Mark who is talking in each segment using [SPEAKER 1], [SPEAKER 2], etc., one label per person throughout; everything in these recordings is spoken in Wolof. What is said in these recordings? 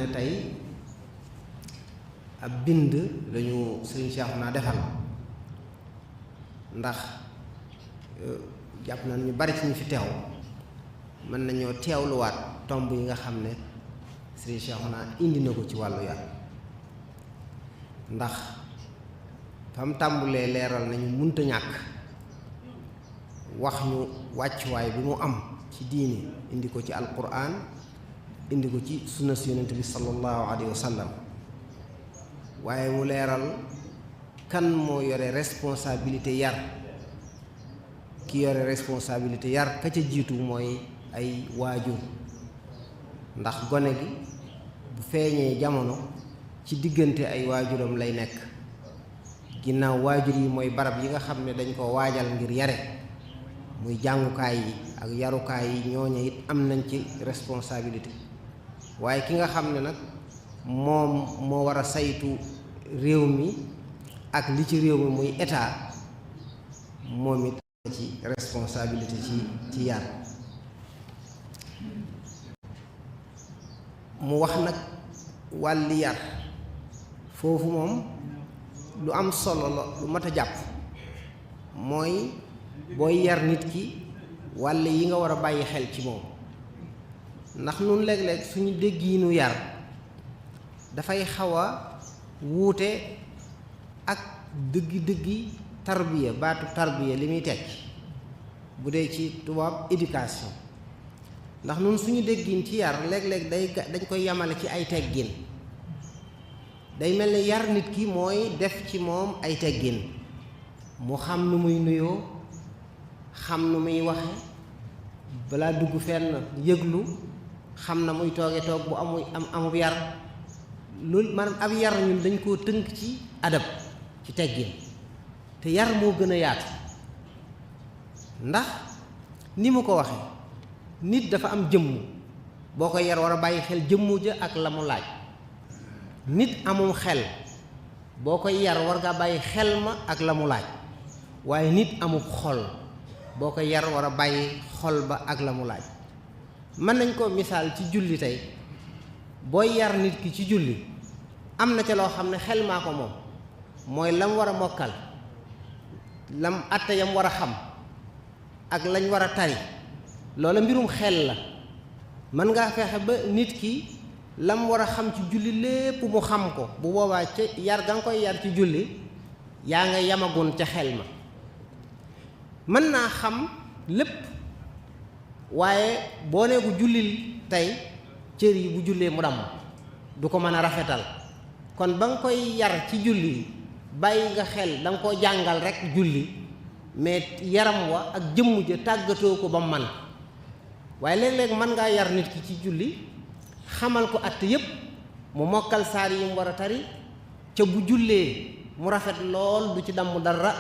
[SPEAKER 1] ne tey ab bind lañu sëriñ Cheikhouna defal ndax jàpp na ñu bari ci ñu fi teew mën nañoo teewluwaat tomb yi nga xam ne sëriñ Cheikhouna indi na ko ci wàllu yar ndax fam tàmbulee leeral nañu munta ñàkk wax ñu wàccuwaay bi mu am ci diine indi ko ci alquran indi ko ci sunna si yonent bi sallallahu alayhi wa sallam waaye mu leeral kan moo yore responsabilité yar ki yore responsabilité yar ka ca jiitu mooy ay waajur ndax gone gi bu feeñee jamono ci diggante ay waajuram lay nekk ginnaaw waajur yi mooy barab yi nga xam ne dañ ko waajal ngir yare muy jàngukaay yi ak yarukaay yi ñooña it am nañ ci responsabilité waaye ki nga xam ne nag moom moo war a saytu réew mi ak li ci réew mi muy état moom it ci responsabilité ci yar mu wax nag wàlli yar foofu moom lu am solo la lu mat a jàpp mooy booy yar nit ki wàll yi nga war a bàyyi xel ci moom ndax nun léeg-léeg suñu déggiinu yar dafay xaw a wuute ak dëggi-dëggi tarbiya baatu tarbiya li muy tekki bu dee ci tubaab éducation ndax nun suñu déggin ci yar léeg-léeg dañ koy yamale ci ay teggin day mel ni yar nit ki mooy def ci moom ay teggin mu xam nu muy nuyoo xam nu muy waxe balaa dugg fenn yëglu xam na muy tooge toog bu amub yar loolu maanaam ab yar ñun dañ koo tënk ci adab ci teggin te yar moo gën a yaatu ndax ni mu ko waxe nit dafa am jëmm boo ko yar war a bàyyi xel jëmmu ja ak la mu laaj nit amum xel boo koy yar war ngaa bàyyi xel ma ak la mu laaj waaye nit amub xol boo ko yar war a bàyyi xol ba ak la mu laaj mën nañ ko misaal ci julli tey booy yar nit ki ci julli am na ca loo xam ne xel maa ko moom mooy lam war a mokkal lam atte yam war a xam ak lañ war a tari loola mbirum xel la mën ngaa fexe ba nit ki lam war a xam ci julli lépp mu xam ko bu boobaa ca yar ga nga koy yar ci julli yaa nga yamagun ca xel ma mën naa xam lépp waaye boo nee ko jullil tey cër yi bu jullee mu damm du ko mën a rafetal kon ba nga koy yar ci julli bàyyi nga xel da nga koo jàngal rek julli mais yaram wa ak jëmm ja tàggatoo ko ba mu man waaye léeg-léeg mën ngaa yar nit ki ci julli xamal ko att yépp mu mokkal saar yi mu war a tari ca bu jullee mu rafet lool du ci damm dara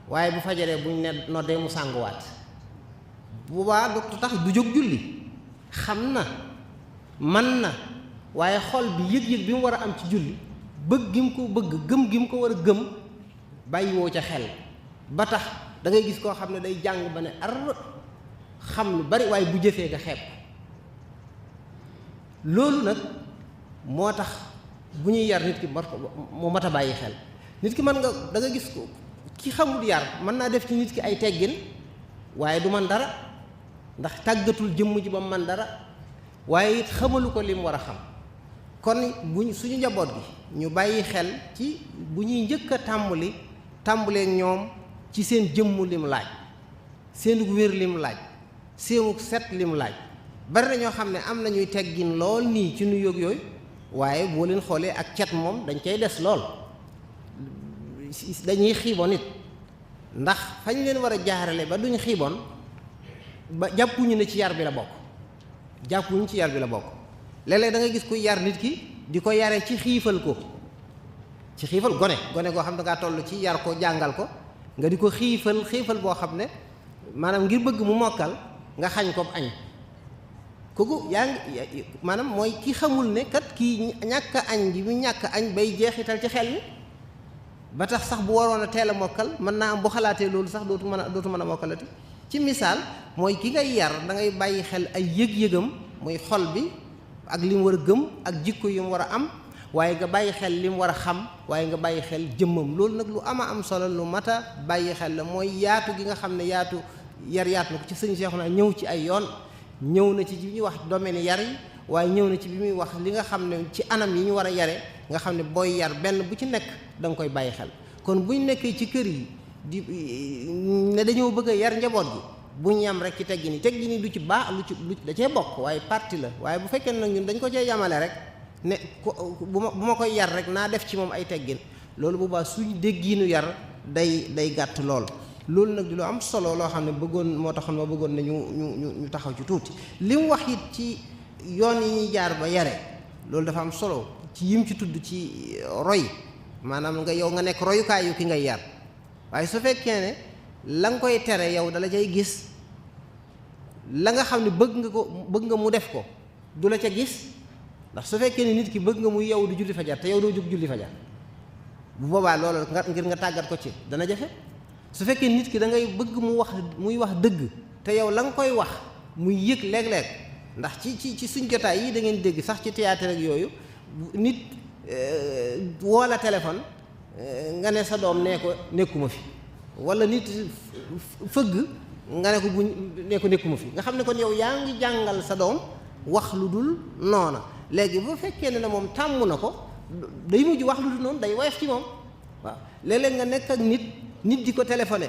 [SPEAKER 1] waaye bu fajaree buñ ne noddee mu sànguwaat bu baa du tax du jóg julli xam na man na waaye xol bi yëg-yëg bi mu war a am ci julli bëgg gi mu ko bëgg gëm gi mu ko war a gëm bàyyiwoo ca xel ba tax da ngay gis koo xam ne day jàng ba ne ar xam lu bari waaye bu jëfee nga xeeb loolu nag moo tax bu ñuy yar nit ki mu mat a bàyyi xel nit ki mën nga da nga gis ko ki xamul yar mën naa def ci nit ki ay teggin waaye du man dara ndax tàggatul jëmm ji ba mu man dara waaye it xamalu ko li mu war a xam kon buñ suñu njaboot gi ñu bàyyi xel ci bu ñuy njëkk a tàmbalee ñoom ci seen jëmm lim laaj seenu wér lim laaj seenu set lim laaj bari na ñoo xam ne am nañuy teggin lool nii ci nuyoog yooyu waaye boo leen xoolee ak cet moom dañ cay des lool dañuy xiiboon it ndax fañ leen war a jaarale ba duñ xiiboon ba jàppuñu ne ci yar bi la bokk jàppuñu ci yar bi la bokk léeg-léeg da nga gis kuy yar nit ki di ko yare ci xiifal ko ci xiifal gone goo xam da ngaa toll ci yar ko jàngal ko nga di ko xiifal boo xam ne maanaam ngir bëgg mu mokkal nga xañ ko añ kooku yaa ngi maanaam mooy ki xamul ne kat kii ñàkk añ ji mu ñàkk añ bay jeexital ci xel mi ba tax sax bu waroon a teel a mokkal mën naa am bu xalaatee loolu sax dootu mën a mokkalati ci misaal mooy ki ngay yar da ngay bàyyi xel ay yëg-yëgam muy xol bi ak li mu war a gëm ak jikko yi mu war a am waaye nga bàyyi xel li mu war a xam waaye nga bàyyi xel jëmmam. loolu nag lu am solo lu mat a bàyyi xel la mooy yaatu gi nga xam ne yaatu yaatu na ko ci sëñ Cheikhouna ñëw ci ay yoon ñëw na ci bi ñuy wax domaine yar yi waaye ñëw na ci bi muy wax li nga xam ne ci anam yi ñu war a yare nga xam ne booy yar benn bu ci nekk da nga koy bàyyi xel. kon buñ nekkee ci kër yi di ne dañoo bëgg a yar njaboot gi buñ yam rek ci teggin yi lu ci baax lu da cee bokk waaye parti la waaye bu fekkee nag ñun dañ ko cee yamale rek ne bu ma koy yar rek naa def ci moom ay teggin loolu bu baax suñ déggiinu yar day gàtt lool. loolu nag di lu am solo loo xam ne moo taxoon ma bëggoon ne ñu taxaw ci tuuti li mu wax it ci yoon yi ñuy jaar ba yare loolu dafa am solo ci yim ci tudd ci roy maanaam nga nekk royukaay yu ki ngay yar waaye su fekkee ne la nga koy tere yow dala cay gis la nga xam ne bëgg nga mu def ko du la ca gis ndax su fekkee ne nit ki bëgg nga muy yow du julli fajar te yow doo jóg julli fajar bu boobaa loolu ngir nga tàggat ko ci dana jafe. su fekkee nit ki da ngay bëgg muy wax dëgg te yow la nga koy wax muy yëg léeg-léeg ndax ci suñ jotaay yi da ngeen dégg sax ci théâtre ak yooyu nit woo la téléphone nga ne sa doom nekkuma fi wala nit fëgg nga ne ko nekkuma fi nga xam ne kon yow yaa ngi jàngal sa doom wax lu dul noona léegi bu fekkee ne moom tàmm na ko day mujj wax lu dul noonu day woyof ci moom waaw léeg-léeg nga nekk ak nit di ko téléphoné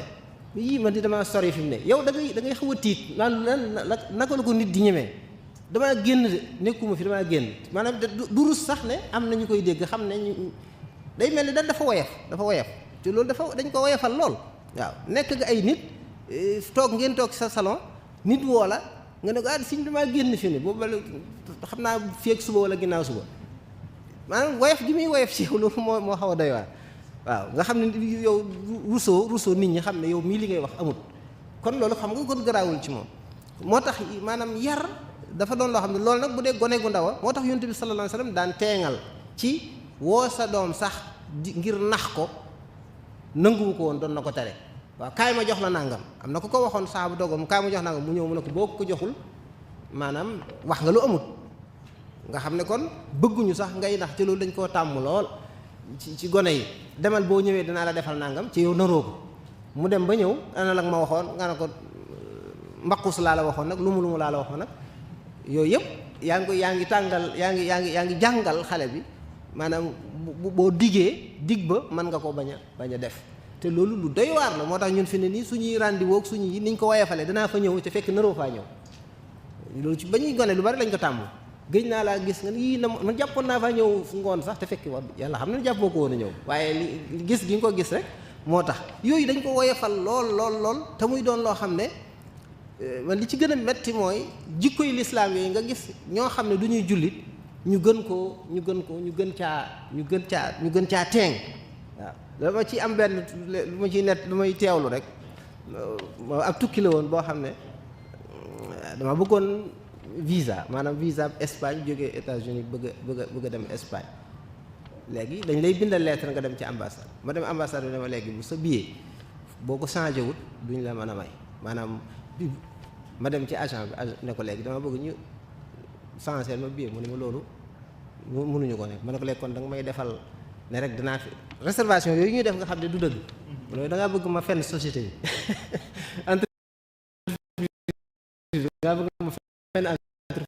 [SPEAKER 1] yii man di dama sori fi mu ne yow da ngay xaw a tiit naka la ko nit di ñemee damaa génn de nekkuma fi damaa génn maanaam du rus sax ne am na ñu koy dégg xam ne day mel ni dafa woyof te loolu dañ ko woyofal lool waaw nekk nga ay nit ngeen toog sa salon nit woo la nga ne ko siñ damaa génn fi ne boobu xam naa fii ak suba wala ginnaaw suba maanaam woyof gi muy woyof ci yow loolu moo xaw a doy waar waaw nga xam ne yow rusoo nit ñi xam ne yow mii li ngay wax amut kon loolu xam nga kon garaawul ci moom moo tax maanaam yar dafa doon loo xam ne loolu nag bu dee gone gu ndaw a moo tax yonent bi sallallahu alayhi wasallam daan teengal ci woo sa doom sax ngir nax ko nanguwu ko woon doon na ko tere waaw kaay ma jox la nangam am na ku ko waxoon saa bu dogoom kaay ma jox nangam mu ñëw mu ne ko boo ko joxul maanaam wax nga lu amut nga xam ne kon bëgguñu sax ngay nax ci loolu dañ koo tàmm lool ci gone yi demal boo ñëwee dinaa la defal nangam ci yow naroo ko mu dem ba ñëw ana la nga ma waxoon nga ne ko mbaqus laa la waxoon nag lu mu laa la waxoon nag yooyu yëpp yaa ngi jàngal xale bi maanaam boo dig ba mën nga ko bañ a def te loolu lu doy waar la moo tax ñun fi ne nii suñuy rendez-vous ak suñuy niñ ko woyofalee danaa fa ñëw te fekk naroo faa ñëw loolu ci ba ñuy gone lu bari lañ ko tàmm gëj naa laa gis nga yii man jàppoon naa faa ñëw ngoon sax te fekk wax yàlla xam ne jàppoo ko woon a ñëw waaye li gis gi nga ko gis rek moo tax yooyu dañ ko woyofal lool te muy doon loo xam ne man li ci gën a metti mooy jikkoy lislaam yooyu nga gis ñoo xam ne du ñuy jullit ñu gën caa teeng waaw dama ci am benn lu ma ciy lu may teewlu rek ab tukki la woon boo xam ne dama bëggoon visa maanaam visa Espagne jógee États-Unis bëgg a dem Espagne léegi dañ lay bindal lettre nga dem ci ambassade ma dem ambassade bi ne ma léegi bu sa billet boo ko changé wut duñ la mën a may maanaam ma dem ci agent bi ne ko léegi dama bëgg ñu changé ma billet mu ne ma loolu mënuñu ko nekk ma ne ko léegi kon da nga may defal ne rek dinaa fi réservation yooyu ñuy def nga xam ne du dëgg loolu da ngaa bëgg ma fenn société bi entreprise da ngaa bëgg ma fenn entreprise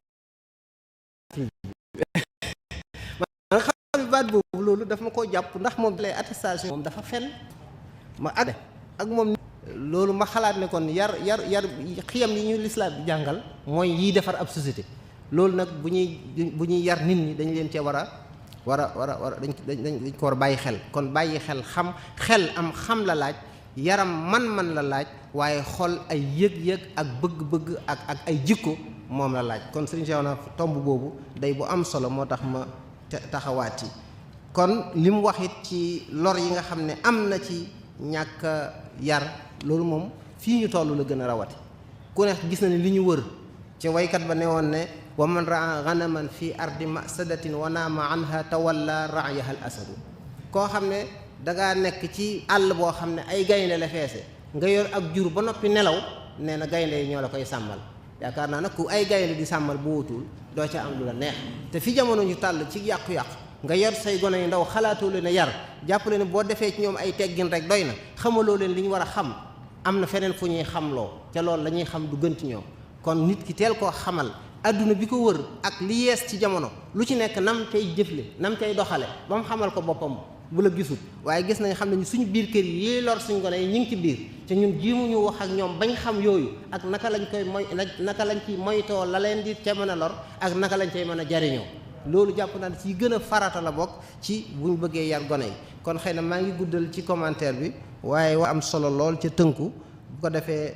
[SPEAKER 1] ma xam ne baat boobu loolu daf ma koo jàpp ndax moom lay attestation moom dafa fen ma adde ak moom loolu ma xalaat ne kon yar xiyam yi ñu lislaam bi jàngal mooy yiy defar ab société loolu nag bu ñuy yar nit ñi dañ leen cee war a dañ ko war a bàyyi xel kon bàyyi xel xam la laaj yaram man la laaj waaye xol ay yëg-yëg ak bëgg-bëgg ak ay jikko moom la laaj kon sëriñ Cheikhouna tomb boobu day bu am solo moo tax ma taxawaat yi kon li mu wax it ci lor yi nga xam ne am na ci ñàkk yar loolu moom fii ñu toll la gën a rawati ku ne gis na ne li ñu wër ci waykat ba ne woon ne wa man raa ganaman fi ardi masadatin wa naama anha tawalla ra'yaha al asadu koo xam ne dangaa nekk ci àll boo xam ne ay gaynde la feese nga yor ak jur ba noppi nelaw nee na gaynde yi ñoo la koy sàmmal yaakaar naa nag ku ay gaynde di sàmmal bu wutul doo ca am lu la neex te fi jamono ñu tàll ci yàqu-yàqu nga yor say gone yu ndaw xalaatoo leen a yar jàppale ne boo defee ci ñoom ay teggin rek doy na xamaloo leen li ñu war a xam am na feneen fu ñuy xamloo te loolu la ñuy xam du gën ci ñoom kon nit ki teel koo xamal adduna bi ko wër ak li yees ci jamono lu ci nekk nam tey jëfle nam tey doxale ba mu xamal ko boppam bu la gisul waaye gis nañ xam nañu suñu biir kër yi lor suñu gone yi ñu ngi ci biir te ñun jiimuñu wax ak ñoom bañ xam yooyu ak naka lañ koy naka lañ ci moytoo la leen di ca mën a lor ak naka lañ cay mën a jariñoo loolu jàpp naa ci gën a farata la bokk ci buñ bëggee yar gone yi kon xëy na maa ngi guddal ci commentaire bi waaye wa am solo lool ca tënku bu ko defee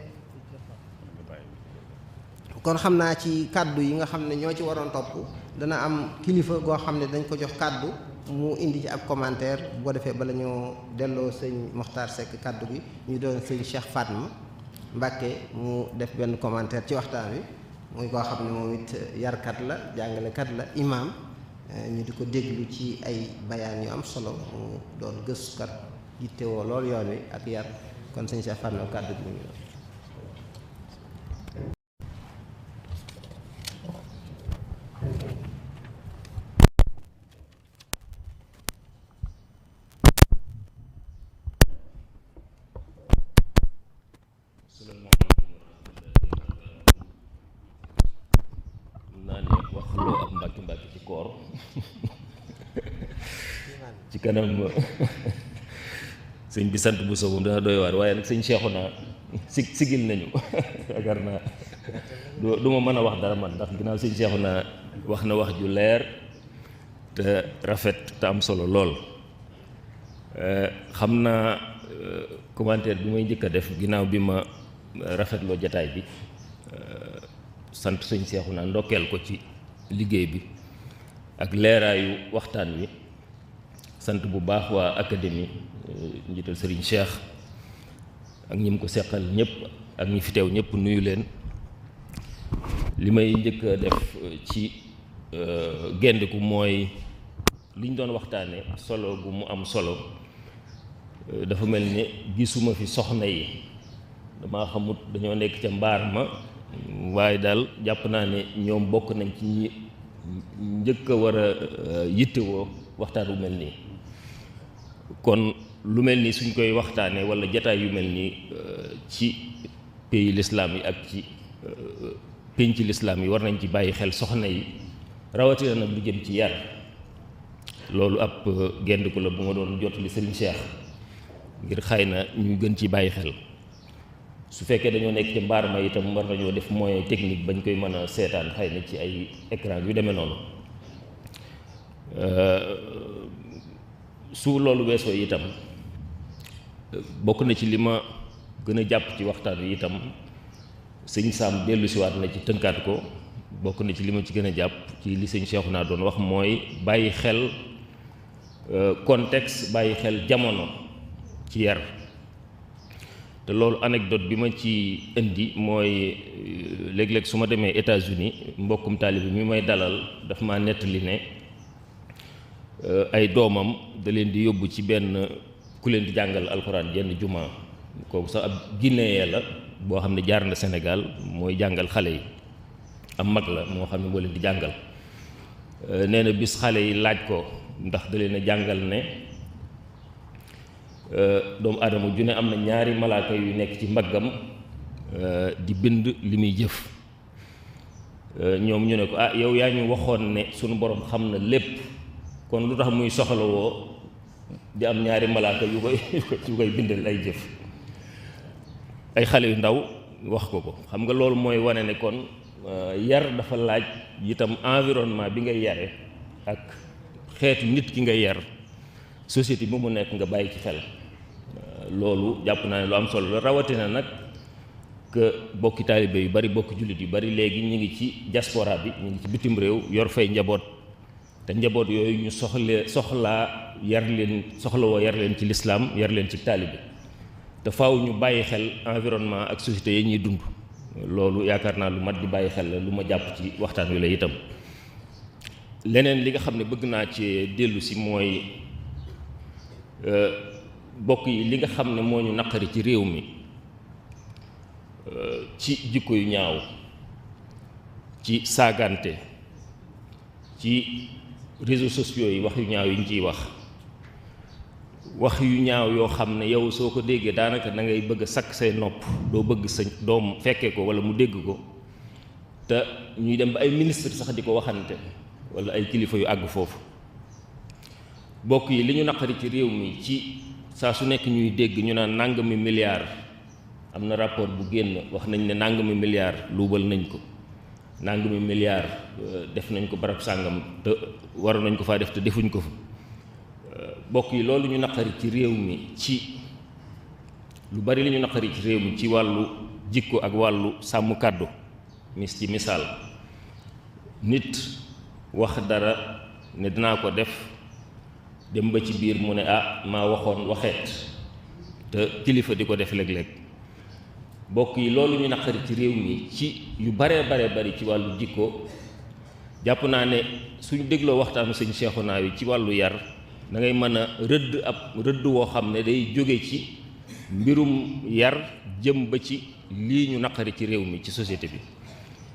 [SPEAKER 1] kon xam naa ci kàddu yi nga xam ne ñoo ci waroon topp dana am kilifa goo xam ne dañ ko jox kàddu mu indi ci ab commentaire bu ko defee bala ñoo delloo sëñ Mokhtar Seck kàddu gi ñu doon sëñ Cheikh Fatma Mbacke mu def benn commentaire ci waxtaan wi muy koo xam ne moom it yarkat la jàngalekat la imaam ñu di ko déglu ci ay bayaan yu am solo mu doon gëstukat yittewoo lool yoon wi ak yar kon sëñ Cheikh Fatma kàddu gi mu ngi doon.
[SPEAKER 2] ci kanam sëñ bi sant bu soobum dana doy waar waaye nag sëñ Cheikhouna sigil nañu yaakaar naa du ma mën a wax dara man ndax ginnaaw sëñ Cheikhouna wax na wax ju leer te rafet te am solo lool xam naa commentaire bi may njëkk a def ginnaaw bi ma rafetloo jataay bi sant sëñ Cheikhouna ndokkeel ko ci liggéey bi ak leeraayu waxtaan wi sant bu baax waa académie njiital Serigne Cheikh ak ñi mu ko seqal ñëpp ak ñi fi teew ñëpp nuyu leen li may njëkk a def ci gendiku mooy liñ doon waxtaane solo gu mu am solo dafa mel ni gisuma fi soxna yi dama xamut dañoo nekk ca mbaar ma waaye daal jàpp naa ne ñoom bokk nañ ci ñi njëkk a war a yittewoo waxtaan wu mel nii kon lu mel nii suñ koy waxtaanee wala jataay yu mel nii ci pays l'islam yi ak ci penc l'islam yi war nañ ci bàyyi xel soxna yi rawatina nag lu jëm ci yar loolu ab gendiku la bu ma doon jotali Serigne Cheikh ngir xëy na ñu gën ci bàyyi xel su fekkee dañoo nekk ci mbaar ma itam war nañoo def moyen technique bañ koy mën a seetaan xëy na ci ay écran yu demee noonu su loolu weesoo itam bokk na ci li ma gën a jàpp ci waxtaan wi itam sëñ Sam dellu siwaat na ci tënkaat ko bokk na ci li ma ci gën a jàpp ci li sëñ Cheikhouna doon wax mooy bàyyi xel contexte bàyyi xel jamono ci yar te loolu anecdote bi ma ci indi mooy léeg-léeg su ma demee États-Unis mbokkum taalibe mi may dalal daf ma nettali ne ay doomam da leen di yóbbu ci benn ku leen di jàngal alxuraan jenn juma kooku sax ab guinéen la boo xam ne jaar na Sénégal mooy jàngal xale yi am mag la moo xam ne moo leen di jàngal nee na bis xale yi laaj ko ndax da leen a jàngal ne doomu aadama ju ne am na ñaari malaaka yu nekk ci mbaggam di bind li muy jëf ñoom ñu ne ko ah yow yaa ñu waxoon ne sunu borom xam na lépp kon lu tax muy soxlawoo di am ñaari malaaka yu koy bindal ay jëf ay xale yu ndaw wax ko xam nga loolu mooy wane ne kon yar dafa laaj itam environnement bi ngay yare ak xeetu nit ki ngay yar société bi mu nekk nga bàyyi ci xel loolu jàpp naa ne lu am solo la rawatina nag que bokki taalibe yu bari bokki jullit yu bari léegi ñu ngi ci diaspora bi ñu ngi ci bitim réew yor fay njaboot te njaboot yooyu ñu soxlaa yar leen soxlawoo yar leen ci lislaam yar leen ci taalibe te faaw ñu bàyyi xel environnement ak société yi ñuy dund loolu yaakaar naa lu mat di bàyyi xel la lu ma jàpp ci waxtaan wi la itam leneen li nga xam ne bëgg naa ci dellu si mooy bokk yi li nga xam ne moo ñu naqari ci réew mi ci jikko yu ñaaw ci saagante ci réseaux sociaux yi wax yu ñaaw yi ñu ciy wax yu ñaaw yoo xam ne yow soo ko déggee daanaka da ngay bëgg a sakk say nopp doo bëgg sa doom fekkee ko wala mu dégg ko te ñuy dem ba ay ministre sax di ko waxante wala ay kilifa yu àgg foofu. bokk yi li ñu naqari ci réew mi ci saa su nekk ñuy dégg ñu naan nangami milliard am na rapport bu génn wax nañ ne nangami milliard luubal nañ ko nangami milliard def nañ ko barab sàngam te waroon nañ ko faa def te defuñ ko fa. bokk yi loolu ñu naqari ci réew mi ci lu bari li ñu naqari ci réew mi ci wàllu jikko ak wàllu sàmm kàddu ci misaal nit wax dara ne dinaa ko def dem ba ci biir mu ne maa waxoon waxeet te kilifa di ko def léeg-léeg. bokk yi loolu ñu naqari ci réew mi ci yu baree bari ci wàllu jikko jàpp naa ne suñ dégloo waxtaanu sëñ Cheikhouna wi ci wàllu yar da ngay mën a rëdd ab rëdd woo xam ne day jóge ci mbirum yar jëm ba ci lii ñu naqari ci réew mi ci société bi.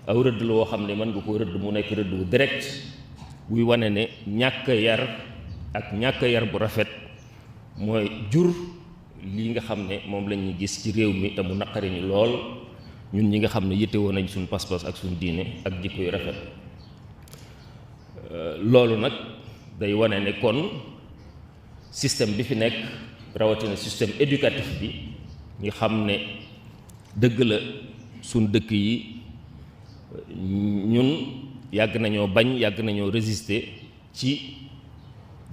[SPEAKER 2] aw rëdd la woo xam ne mën nga ko rëdd mu nekk rëdd wu direct buy wane ne ñàkk yar ak ñàkk yar bu rafet mooy jur lii nga xam ne moom la ñuy gis ci réew mi te mu naqari ñu lool ñun ñi nga xam ne yittewoo nañ suñu pas-pas ak suñu diine ak jikko yu rafet. loolu nag day wane ne kon système bi fi nekk rawatina système éducatif bi ñu xam ne dëgg la suñ dëkk yi ñun yàgg nañoo bañ yàgg nañoo résister ci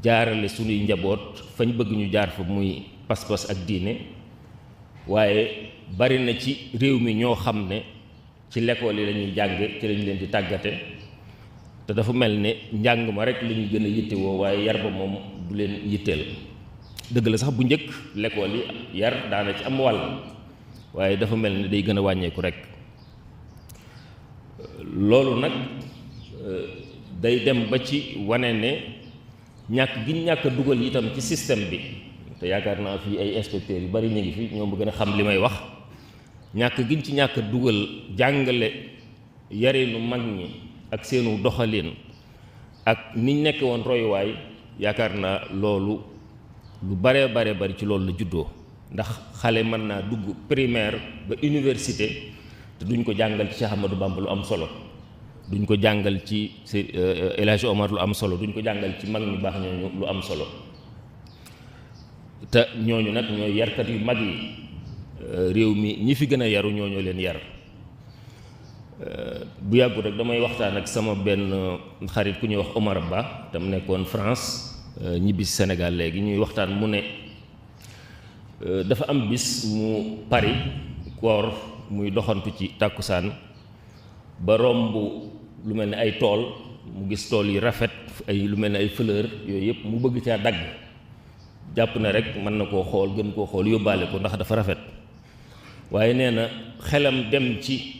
[SPEAKER 2] jaarale suñuy njaboot fañ bëgg ñu jaar fa muy pas-pas ak diine waaye bari na ci réew mi ñoo xam ne ci l'école yi lañuy jànge ci lañ leen di tàggate te dafa mel ne njàng ma rek la ñuy gën a yittewoo waaye yar ba moom du leen yitteel. dëgg la sax bu njëkk l'école yi yar daana ci am wàll waaye dafa mel ne day gën a wàññeeku rek. loolu nag day dem ba ci wane ne ñàkk gi ñàkk a dugal itam ci système bi te yaakaar naa fii ay inspecteurs yu bari ñu ngi fi ñoom bu gën a xam li may wax ñàkk giñ ci ñàkk a dugal jàngale yarinu mag ñi ak seenu doxalin ak niñ nekk woon royuwaay yaakaar naa loolu lu bare bari ci loolu la juddoo ndax xale mën naa dugg primaire ba université te duñ ko jàngal ci Cheikh Ahmadou Bamba lu am solo duñ ko jàngal ci El Hadji Omar lu am solo duñ ko jàngal ci mag ñu baax ñooñu lu am solo te ñooñu nag ñooy yarkat yu mag yi réew mi ñi fi gën a yaru ñooñu leen yar. bu yàggu rek damay waxtaan ak sama benn xarit ku ñuy wax Omar Ba tam nekkoon France ñibbi si Sénégal léegi ñuy waxtaan mu ne dafa am bis mu Paris koor muy doxantu ci tàkkusaan ba romb lu mel ni ay tool mu gis tool yi rafet ay lu mel ni ay fleur yooyu yëpp mu bëgg caa dagg jàpp na rek mën na koo xool gën koo xool yóbbaale ko ndax dafa rafet waaye nee na xelam dem ci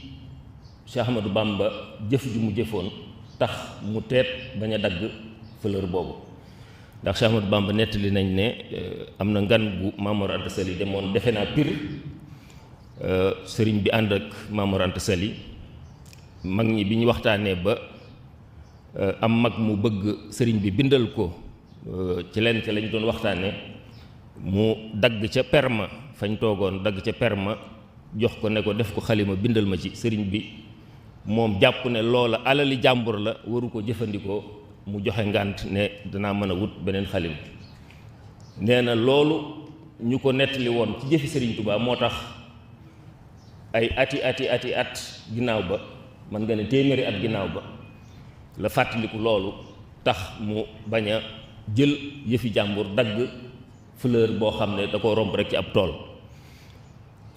[SPEAKER 2] Cheikh Ahmadou Bamba jëf ju mu jëfoon tax mu teet bañ a dagg fleur boobu ndax Cheikh Ahmadou Bamba nettali nañ ne am na ngan bu Maam Mor Anta Sali demoon defe naa Pire sëriñ bi ànd ak Maam Mor Anta Sali mag ñi bi ñu waxtaanee ba am mag mu bëgg sëriñ bi bindal ko ci leen ca lañ doon waxtaanee mu dagg ca perma fañ toogoon dagg ca perma jox ko ne ko def ko xalima bindal ma ci sëriñ bi moom jàpp ne loola alali jàmbur la waru ko jëfandikoo mu joxe ngànt ne danaa mën a wut beneen xalim nee na loolu ñu ko nettali woon ci jëfi Sëriñ Tuubaa moo tax ay at ginnaaw ba man nga ne téeméeri at ginnaaw ba la fàttaliku loolu tax mu bañ a jël yëfi jàmbur dagg fleur boo xam ne da ko romb rek ci ab tool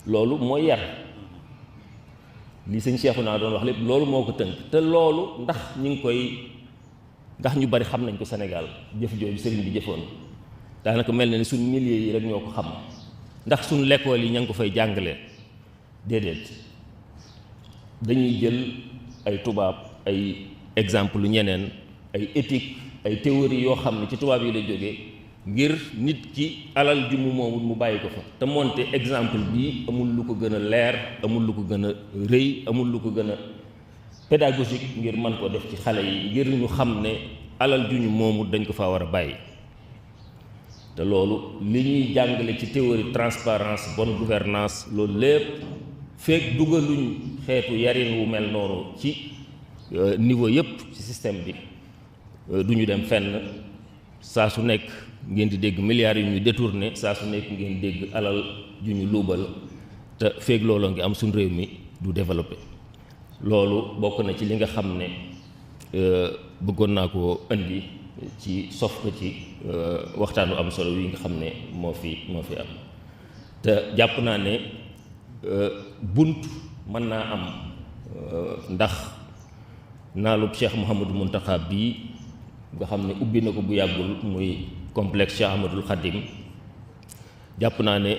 [SPEAKER 2] loolu mooy yar li sëñ Cheikhouna doon wax lépp loolu moo ko tënk te loolu ndax ñu bari xam nañ ko Sénégal jëf jooju sëriñ bi jëfoon daanaka mel na ni suñ milieu yi rek ñoo ko xam ndax suñ l'école yi ña ngi ko fay jàngale déedéet dañuy jël ay tubaab ay exemple lu ñeneen ay éthique ay théorie yoo xam ne ci tubaab yi la jógee ngir nit ki alal ju mu moomul mu bàyyi ko fa te moonte exemple bii amul lu ko gën a leer amul lu ko gën a rëy amul lu ko gën a pédagogique ngir mën koo def ci xale yi ngir ñu xam ne alal ju ñu moomu dañ ko faa war a bàyyi. te loolu li ñuy jàngale ci théorie transparence bonne gouvernance loolu lépp feek dugaluñ xeetu yarin wu mel noonu ci niveau yëpp ci système bi du ñu dem fenn. saa su nekk ngeen di dégg milliards yu ñu détourné, saa su nekk ngeen dégg alal ju ñu luubal, te feeg loolu ngi am suñ réew mi du développé. loolu bokk na ci li nga xam ne bëggoon naa ko indi ci sof ko ci waxtaanu am solo yi nga xam ne moo fi am te jàpp naa ne bunt mën naa am ndax naalub Cheikh Mouhamadou Mountakha bii nga xam ne ubbi na ko bu yàggul muy complexe Cheikh Ahmadoul Khadim jàpp naa ne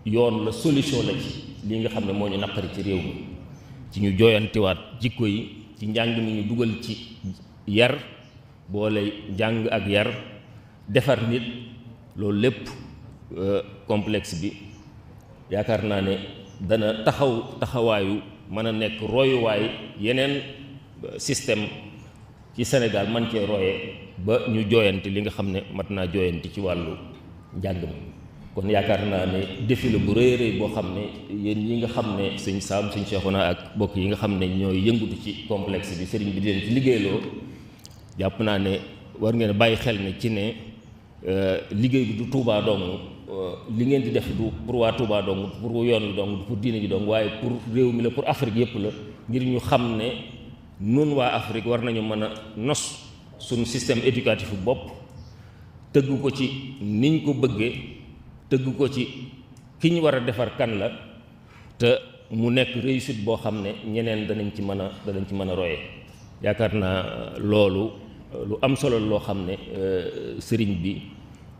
[SPEAKER 2] yoon la solution la ci li nga xam ne moo ñu naqari ci réew mi ci ñu jooyantiwaat jikko yi ci njàng mi ñu dugal ci yar boole njàng ak yar defar nit loolu lépp complexe bi yaakaar naa ne dana taxawaayu mën a nekk royuwaay yeneen système ci Sénégal man cee royee ba ñu jooyanti li nga xam ne mat naa jooyanti ci wàllu njàng mi. kon yaakaar naa ne défi la bu rëy rëy boo xam ne yéen ñi nga xam ne sëñ Saam sëñ Cheikhouna ak bokk yi nga xam ne ñooy yëngutu ci complexe bi sëriñ bi di leen ci liggéeyloo jàpp naa ne war ngeen bàyyi xel ne ci ne liggéey bi du Touba dong li ngeen di def du pour waa Touba dong pour yoon wi dong du pour diine ji dong waaye pour réew mi la pour Afrique yëpp la ngir ñu xam ne nun waa Afrique war nañu mën a nos suñu système éducatif bu bopp tëgg ko ci niñ ko bëggee tëgg ko ci ki ñu war a defar kan la te mu nekk réussite boo xam ne ñeneen danañ ci mën a roye yaakaar naa loolu lu am solo loo xam ne sëriñ bi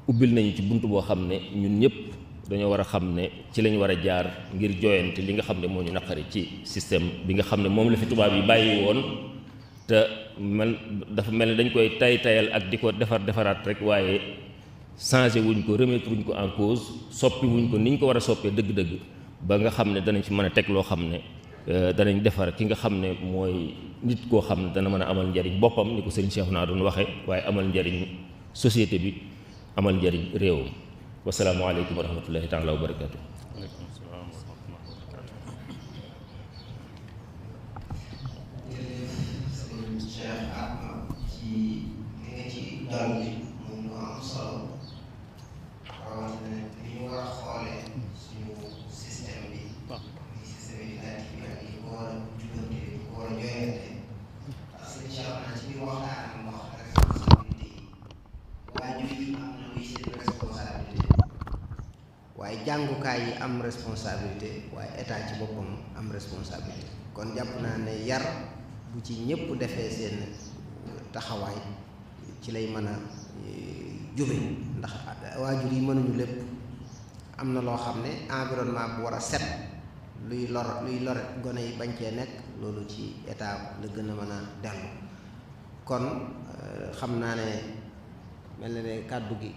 [SPEAKER 2] ubbil nañu ci bunt boo xam ne ñun ñëpp dañoo war a xam ne ci lañ war a jaar ngir jooyante li nga xam ne moo ñu naqari ci système bi nga xam ne moom la fi tubaab yi bàyyi woon te dafa mel ne dañ koy tayal ak di ko defaraat rek waaye changé wuñ ko remettre wuñ ko en cause soppi wuñ ko ni ñu ko war a soppee dëgg-dëgg ba nga xam ne danañ ci mën a teg loo xam ne danañ defar ki nga xam ne mooy nit koo xam ne dana mën a amal njariñ boppam ni ko sëriñ Cheikhouna doon waxee waaye amal njariñ société bi amal njariñ réewam. wasalaamualeykum wa rahmatullahi taala wa barakatu.
[SPEAKER 1] waaye jàngukaay yi am responsabilité waaye état ci boppam am responsabilité kon jàpp naa ne yar bu ci ñëpp defee seen taxawaay ci lay mën a jube ndax waajur yi mënuñu lépp am na loo xam ne environnement bu war a set luy lor gone yi bañ cee nekk loolu ci état la gën a mën a dellu kon xam naa ne mel na ne kàddu gi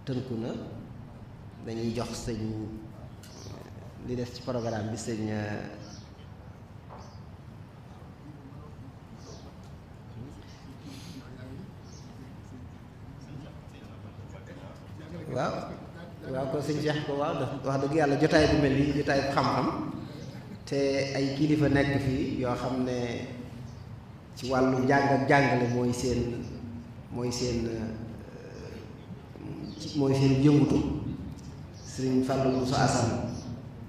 [SPEAKER 1] tënku na dañuy jox sëñ li des ci programme bi sëñ waaw ko sëñ Cheikh ko waaw wax dëgg yàlla jotaay bu mel nii jotaay bu xam-xam te ay kilifa nekk fii yoo xam ne ci wàllu njàng ak jàngale mooy seen yëngutu sëriñ Fallou Moussa Assane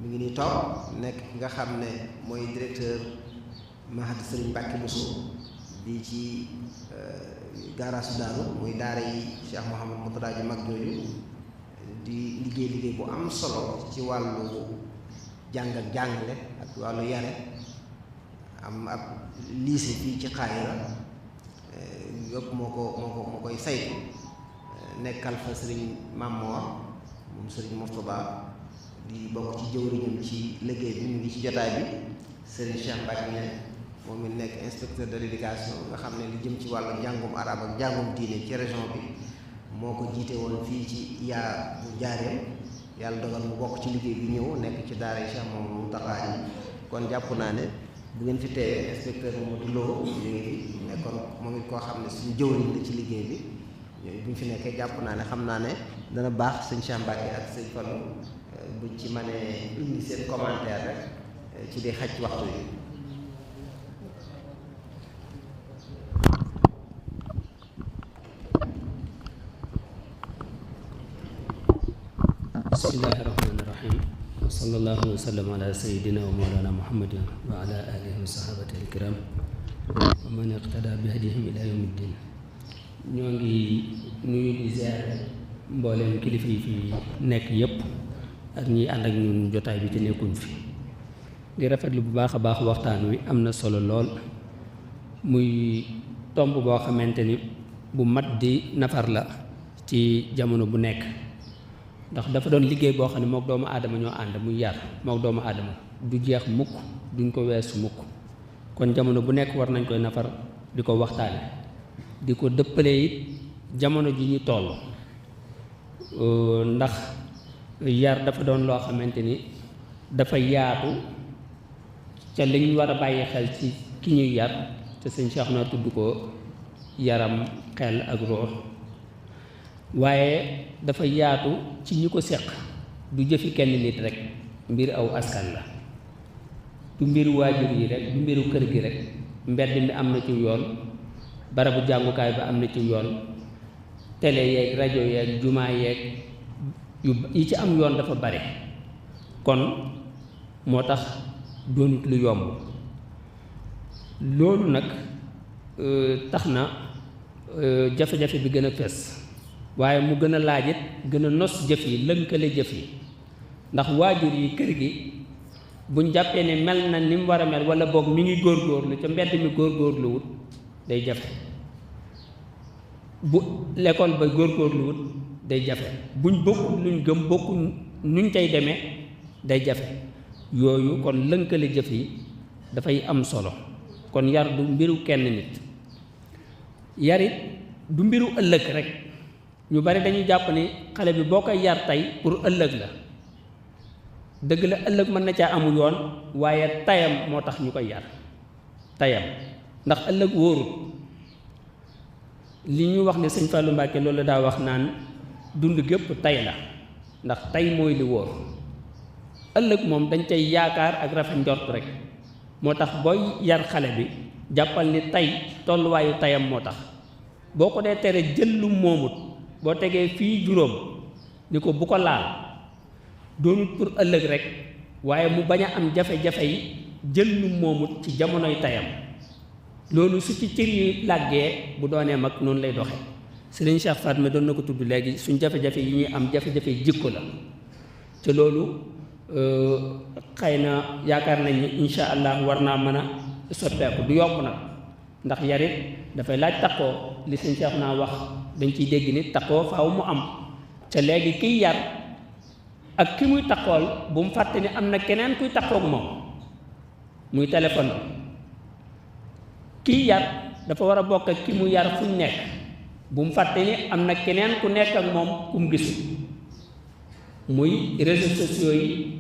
[SPEAKER 1] mi ngi nii toog nekk ki nga xam ne mooy directeur Mahad sëriñ Mbacke Mousso di ci gaaraasu Daaru muy daara yi Cheikh Mouhamad Mourtada ji mag jooju di liggéey bu am solo ci wàllu jàng ak jàngale ak wàllu yare am ab lycée fii ci Xaayira yëpp moo koy saytu nekkal fa sëriñ Mamor moom sëriñ Mourtada di bokk ci jëwriñam ci liggéey bi ñu ngi ci jotaay bi sëriñ Cheikh Mbacke ne moom mi nekk inspecteur de l'éducation nga xam ne li jëm ci wàllu njàngum arab ak njàngum diine ci région bi moo ko jiite woon fii ci yaa bu Njaaréem yàlla dogal mu bokk ci liggéey bi ñëw nekk ci daara Cheikh moom Mountakha yi kon jàpp naa ne bu ngeen fi teewee inspecteur Mamadou Lo ñu ngi fi nekkoon moom it koo xam ne suñu jëwriñ la ci liggéey bi ñooñu bu ñu fi nekkee jàpp naa ne xam naa ne dana baax sëñ Cheikh Mbacke ak sëñ Fallou buñ ci mënee indi seen commentaire rek ci di xaj waxtu yi.
[SPEAKER 3] bismillahi rahmaani rahim wa sallallahu wa sallam ala sayidina wa mawlana muhammadin wa ala alihi wa sahabatihi alkiram wa man iqtada bi hadihim ila yawmi ddin. ñoo ngi nuyu di ziare mbooleem kilifa yi fi nekk yépp ak ñi ànd ak ñun jotaay bi ci nekkuñ fi, di rafetlu bu baax a baax waxtaan wi am na solo lool, muy tomb boo xamante ni bu mat di nafar la ci jamono bu nekk, ndax dafa doon liggéey boo xam ne mook doomu aadama ñoo ànd muy yar mook doomu aadama du jeex mukk, duñ ko weesu mukk. kon jamono bu nekk war nañ koy nafar di ko waxtaane, di ko dëppale it jamono ji ñu toll, ndax yar dafa doon loo xamante ni dafa yaatu ca liñ war a bàyyi xel ci ki ñuy yar, te sëñ Cheikh na tudd ko yaram xel ak ruux, waaye dafa yaatu ci ñi ko seq, du jëfi kenn nit rek, mbir aw askan la, du mbiru waajur yi rek, du mbiru kër gi rek, mbedd mi am na ci yoon, barabu jàngukaay ba am na ci yoon, télé yeeg rajo yeeg jumaa yeeg yi ci am yoon dafa bare. kon moo tax doonut lu yomb loolu nag tax na jafe-jafe bi gën a fes, waaye mu gën a laajit gën a nos jëf yi, lënkale jëf yi, ndax waajur yi kër gi buñ jàppee ne mel na ni mu war a mel, wala boog mi ngi góorgóorlu ca mbedd mi góorgóorluwut day jafe, bu l'école ba góorgóorluwut day jafe, buñ bokkul luñ gëm bokkul nuñ tey demee day jafe. yooyu kon lënkale jëf yi dafay am solo. kon yar du mbiru kenn nit, yarit du mbiru ëllëg rek. ñu bari dañuy jàpp ni xale bi boo koy yar tey pour ëllëg la, dëgg la ëllëg mën na caa amu yoon, waaye tayam moo tax ñu koy yar, tayam, ndax ëllëg wóorut. li ñu wax ne sëñ Fallou Mbacke loolu daa wax naan dund gépp tay la, ndax tay mooy li wóor, ëllëg moom dañ cay yaakaar ak rafet njort rek. moo tax booy yar xale bi jàppal ni tay tolluwaayu tayam moo tax, boo ko dee tere jël lu moomut, boo tegee fii juróom ni ko bu ko laal, doonut pour ëllëg rek, waaye mu bañ a am jafe-jafe yi jël lu moomut ci jamonoy tayam. loolu su ci cër yi làggee bu doonee mag noonu lay doxe. Sëriñ Cheikh Fatma doon na ko tudd léegi, suñ jafe-jafe yi ñuy am jafe-jafe jikko la, te loolu xëy na yaakaar nañ ni insha allah war naa mën a soppeeku. du yomb nag, ndax yarit dafay laaj takkoo, li sëñ Cheikh naa wax dañ ciy dégg ni takkoo faaw mu am. te léegi kiy yar ak ki muy takkool bu mu fàtte ni am na keneen kuy takkook moom, muy téléphone. kiy yar dafa war a bokk ak ki mu yar fu ñu nekk, bu mu fàtte ni am na keneen ku nekk ak moom ku mu gisul, muy réseaux sociaux yi,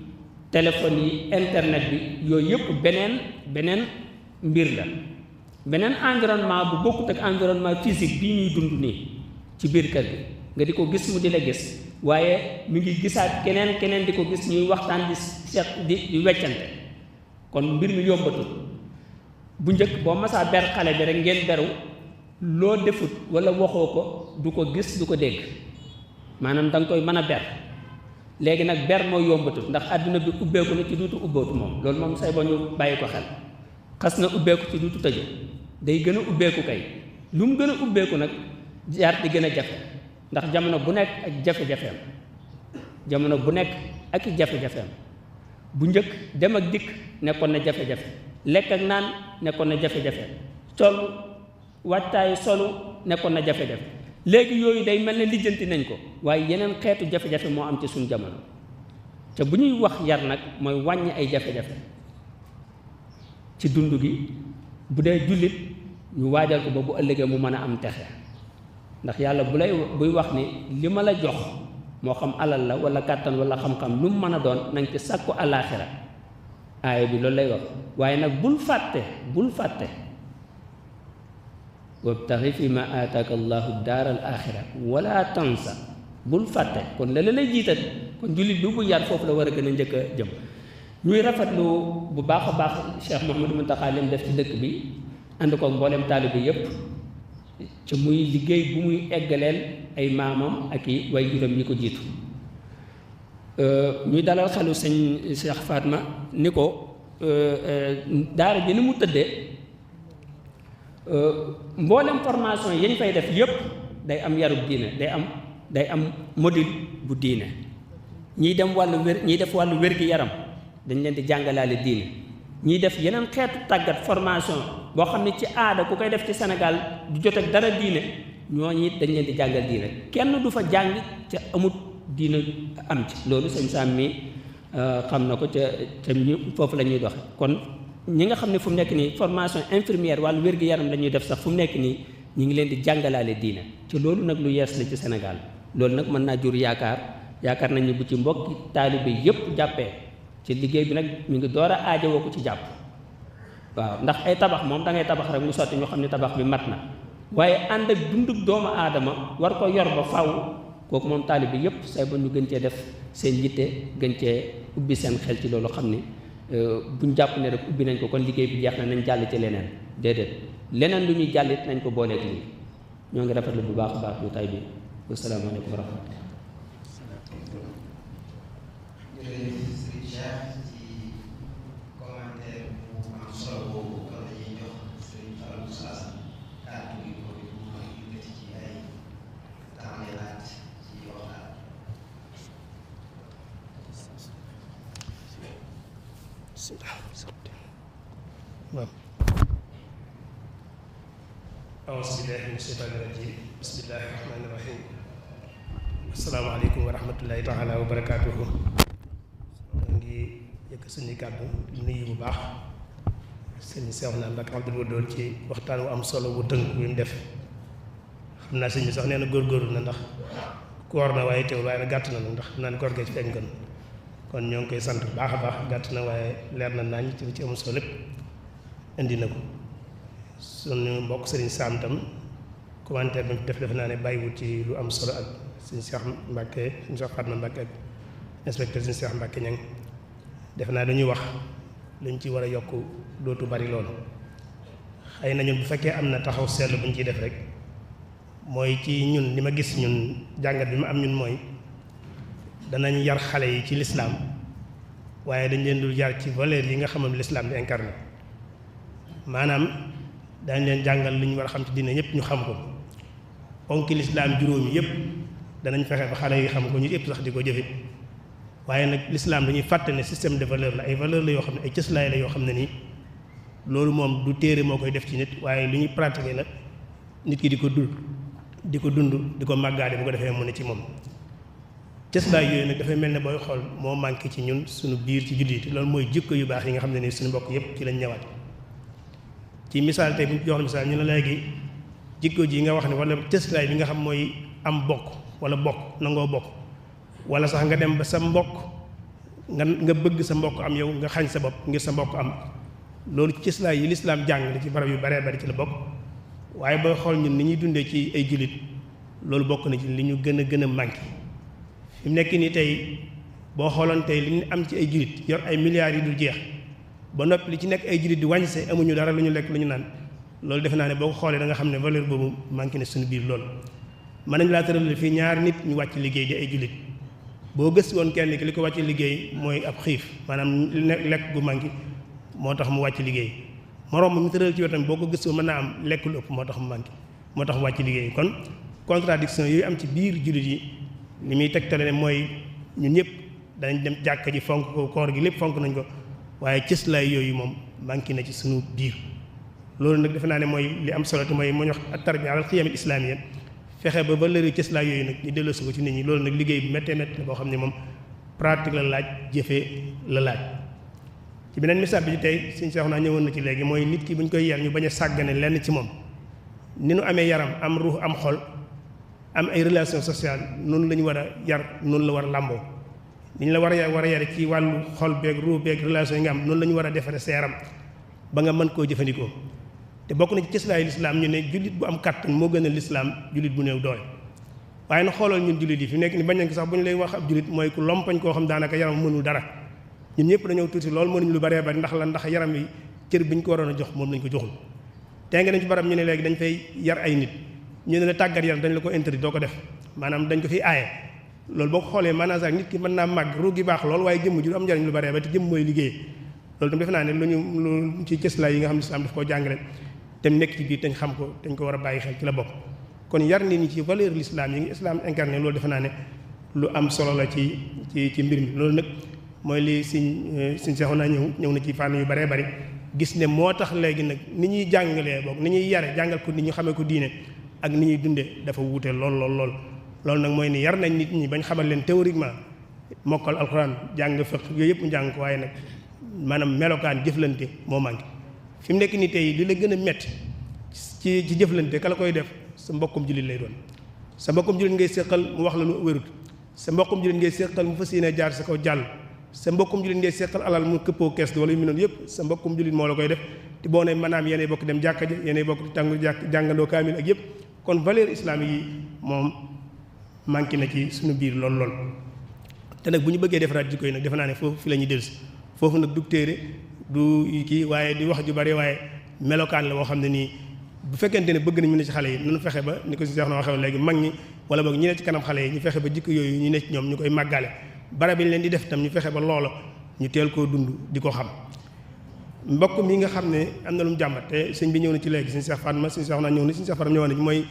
[SPEAKER 3] téléphone yi, internet bi, yooyu yëpp beneen mbir la, beneen environnement bu bokkut ak environnement physique bii ñuy dund nii ci biir kër gi, nga di ko gis mu di la gis, waaye mi ngi gisaat keneen di ko gis, ñuy waxtaan di seet di weccante. kon mbir mi yombatul. bu njëkk boo masaa ber xale bi rek ngeen beru, loo defut wala waxoo ko du ko gis du ko dégg, maanaam da nga koy mën a ber. léegi nag ber mooy yombatul, ndax àdduna bi ubbeeku na ci duutu ubbootu moom, loolu moom say ba ñu bàyyi ko xel. xas na ubbeeku ci duutu tëju, day gën a ubbeeku kay. lu mu gën a ubbeeku nag jaar di gën a jafe, ndax jamono bu nekk ak jafe-jafeem, jamono bu nekk ak i jafe-jafeem. bu njëkk dem ak dikk nekkoon na jafe-jafe, lekk ak naan nekkoon na jafe-jafe, sol waajtaayu solu nekkoon na jafe-jafe. léegi yooyu day mel ne lijjanti nañ ko, waaye yeneen xeetu jafe-jafe moo am ci suñu jamono. te bu ñuy wax yar nag mooy wàññi ay jafe-jafe ci dund gi. bu dee jullit ñu waajal ko ba bu ëllëgee mu mën a am texe, ndax yàlla buy wax ni li ma la jox moo xam alal la wala kàttan wala xam-xam lu mu mën a doon nañ ci sàkku àllaaxira. aaya bi loolu lay wax waaye nag bul fàtte wabtaxi fi ma aataaka allahu daaral axira wala tansa bul fàtte kon la lay jiital kon jullit bi bu yar foofu la war a gën a njëkk a jëm ñuy rafetlu bu baax a baax Cheikh Mouhamadou Mountakha lim def ci dëkk bi ànd ko mboolem taalibe yépp ci muy liggéey bu muy eggaleel ay maamam ak i way juróom ñi ko jiitu ñuy dalal xelu sëñ Cheikh Fatma ni ko daara ji ni mu tëddee mboolem formation yañ fay def yépp day am yarub diine day am module bu diine ñiy def wàllu wér-gi-yaram dañ leen di jàngalaale diine ñiy def yeneen xeetu tàggat formation boo xam ne ci aada ku koy def ci Sénégal du jot ak dara diine ñooñu it dañ leen di jàngal diine kenn du fa jàng ca amut diine am ci loolu sëñ Sam mi xam na ko ca ñu foofu la ñuy doxe kon ñi nga xam ne fu mu nekk nii formation infirmière wàllu wér-gi-yaram la ñuy def sax fu mu nekk nii ñi ngi leen di jàngalaale diine ci loolu nag lu yees la ci Sénégal loolu nag mën naa jur yaakaar nañ ni bu ci mbokki taalibe yépp jàppee ci liggéey bi nag mi ngi door a aajowoo ko ci jàpp waaw ndax ay tabax moom da ngay tabax rek mu sotti ñu xam ne tabax bi mat na waaye ànd ak dundug doomu aadama war ko yor ba faw kooku moom taalibe yépp say ba ñu gën cee def seen yitte gën cee ubbi seen xel ci loolu xam ni buñ jàpp ne rek ubbi nañ ko kon liggéey bi jeex na nañ jàll ci leneen déedéet leneen lu ñuy jàllit nañ ko booleeg lii ñoo ngi rafetlu bu baax a baax ñu tay bi wasalaamaaleykum wa rahmatulah.
[SPEAKER 4] auzu billaahi mina sheytaani rajiim bismillaahi rahmaani rahiim asalaamaaleykum wa rahmatullaahi taala wa barakaatuhu ngi yëkk suñuy kàddu nuyu bu baax sëñ Seexuna Mbàkke Abdul Wadood ci waxtaan wu am solo wu tënk bi mu def xam naa sëñ bi sax nee na góorgóorlu na ndax koor na waaye teewul waaye nag gàtt na ndax xam naa ne koor gee ci feeñ kon ñoo ngi koy sant bu baax a baax gàtt na waaye leer na nañ ci am solo lépp indi na ko suñu mbokk sëriñ Sam tam commentaire bi def naa ne bàyyiwul ci lu am solo ak suñu Cheikh Mbacke suñu Cheikh Fatma Mbacke ak inspecteur suñu Cheikh Mbacke ñang def naa dañuy wax luñ ci war a yokk dootu bari loolu xëy na ñun bu fekkee am na taxaw seetlu bu ñu ciy def rek mooy ci ñun li ma gis ñun jàngat bi ma am ñun mooy danañ yar xale yi ci lislaam waaye dañ leen dul yar ci valeur yi nga xam ne lislaam di incarné maanaam dañ leen jàngal lu ñu war a xam ci diine ñëpp ñu xam ko ponki lislaam juróomi yëpp danañ fexe ba xale yi xam ko ñu yëpp sax di ko jëfe waaye nag lislaam dañuy fàtte ne système de valeur la ay valeur la yoo xam ne ay cëslaay la yoo xam ne nii loolu moom du téere moo koy def ci nit waaye lu ñuy pratiquer la nit ki di ko dund di ko màggaale bu ko defee mu ne ci moom cëslaay yooyu nag dafay mel ne booy xool moo manqué ci ñun suñu biir ci jullit loolu mooy jikko yu baax yi nga xam ne nii suñu mbokk yëpp ci lañ ñëwaat ci misaal tey bu ñu jox misaal ñu ne léegi jikko ji nga wax ne wala cëslaay bi nga xam mooy am bokk wala bokk nangoo bokk wala sax nga dem ba sa mbokk nga bëgg sa mbokk am yow nga xañ sa bopp ngir sa mbokk am loolu cëslaay yi lislaam jàng ci barab yu baree bari ci la bokk waaye booy xool ñun ni ñuy dundee ci ay jullit loolu bokk na ci li ñu gën a manqué fi mu nekk nii tey boo xooloon tey li ñu am ci ay jullit yor ay milliards yi dul jeex ba noppi li ci nekk ay jullit di wàññise amuñu dara lu ñu lekk lu ñu naan loolu defe naa ne boo ko xoolee da nga xam ne valeur boobu manqué ne suñu biir loolu mën nañ laa tëral fii ñaari nit ñu wàcc liggéey di ay jullit boo gëstu woon kenn ki li ko wàcc liggéey mooy ab xiif maanaam lekk gu manqué moo tax mu wàcc liggéey moroom mu tëral ci wetam boo ko gëstu mën naa am lekk lu ëpp moo tax mu manqué moo tax mu wàcc liggéey kon contradiction yooyu am ci biir jullit yi li muy tegtale ne mooy ñun ñëpp danañ dem jàkka ji fonk ko koor gi lépp fonk nañ ko waaye cëslaay yooyu moom manqué na ci suñu biir loolu nag defe naa ne mooy li am solo te mooy moo ñu wax at-tarbiya alal qiyam al-islamiyya fexe ba valeur yi cëslaay yooyu nag ñu delloosi ko ci nit ñi loolu nag liggéey bu méttee métti la boo xam ne moom pratique la laaj jëfee la laaj ci beneen misaal bi ci tey suñu seex naa ñëwoon na ci léegi mooy nit ki bu ñu koy yar ñu bañ a sàggane lenn ci moom ni nu amee yaram am ruux am xol am ay relation sociale noonu la ñu war a yar noonu la war a làmboo ni ñu la war a yare ci wàllu xol beeg ruu beeg relation yi nga am noonu la ñu war a defare sa yaram ba nga mën koo jëfandikoo te bokk na ci cëslaayu lislaam ñu ne jullit bu am kàttan moo gën a lislaam jullit bu néew doole waaye na xoolal ñun jullit yi fi nekk ni bañ nañ ko sax bu ñu lay wax ab jullit mooy ku lompañ koo xam daanaka yaram mënul dara ñun ñëpp dañoo tuuti loolu mënuñ lu baree bari ndax yaram yi cër bi ñu ko waroon a jox moom lañ ko joxul te nga dem ci barab ñu ne léegi dañ fay yar ay nit ñu ne la tàggat yaram dañ la ko interdit doo ko def maanaam dañ ko fiy aaye loolu boo ko xoolee maanaam sax nit ki mën naa màgg ruug gi baax lool waaye jëmm ju am njariñ lu baree ba te jëmm mooy liggéey loolu tam defe naa ne lu ci cëslaay yi nga xam ne islam daf koo jàngale te mu nekk ci biir dañ xam ko dañ ko war a bàyyi xel ci la bokk kon yar nit ñi ci valeur l'islam yi ngi islam incarné loolu defe naa ne lu am solo la ci mbir mi loolu nag mooy li siñ seexu naa ñëw na ci fànn yu baree bari gis ne moo tax léegi nag ni ñuy jàngalee boog ni ñuy yare jàngal ko nit ñu xamee ko diine ak ni ñuy dundee dafa wuute loolu nag mooy ni yar nañ nit ñi bañ xamal leen théoriquement mokkal alxuraan jàng fiqh yooyu yëpp mu jàng ko waaye nag maanaam melokaan jëflante moo manqué fi mu nekk nii tey li la gën a métti ci jëflante ka la koy def sa mbokkum jullit lay doon sa mbokkum jullit ngay séqal mu wax la lu wérut sa mbokkum jullit ngay séqal mu fas yéene jaar sa kaw jàll sa mbokkum jullit ngay séqal alal mu këppoo kees wala yu mu noonu yëpp sa mbokkum jullit moo la koy def te boo ne maanaam yéenay bokk dem jàkka ja yéenay bokk jàngandoo kaamil ak yëpp kon valeur islamique yi moom manqué na ci suñu biir lool te nag bu ñu bëggee defaraat jikko yi nag defe naa ne foofu fi la ñuy dellusi foofu nag du téere du kii waaye di wax ju bari waaye melokaan la boo xam ne nii bu fekkente ne bëgg nañu ne ci xale yi nañu fexe ba ni ko si seex na waxee léegi mag ñi wala boog ñi ne ci kanam xale yi ñu fexe ba jikko yooyu ñu ne ci ñoom ñu koy màggale barab yi ñu leen di def tam ñu fexe ba loola ñu teel koo dund di ko xam mbokk mi nga xam ne am na lu mu jàmbat te sëñ bi ñëw na ci léegi suñu seex Fatma suñu seex naa ñëw na suñu seex Fatma ñëw na ci mooy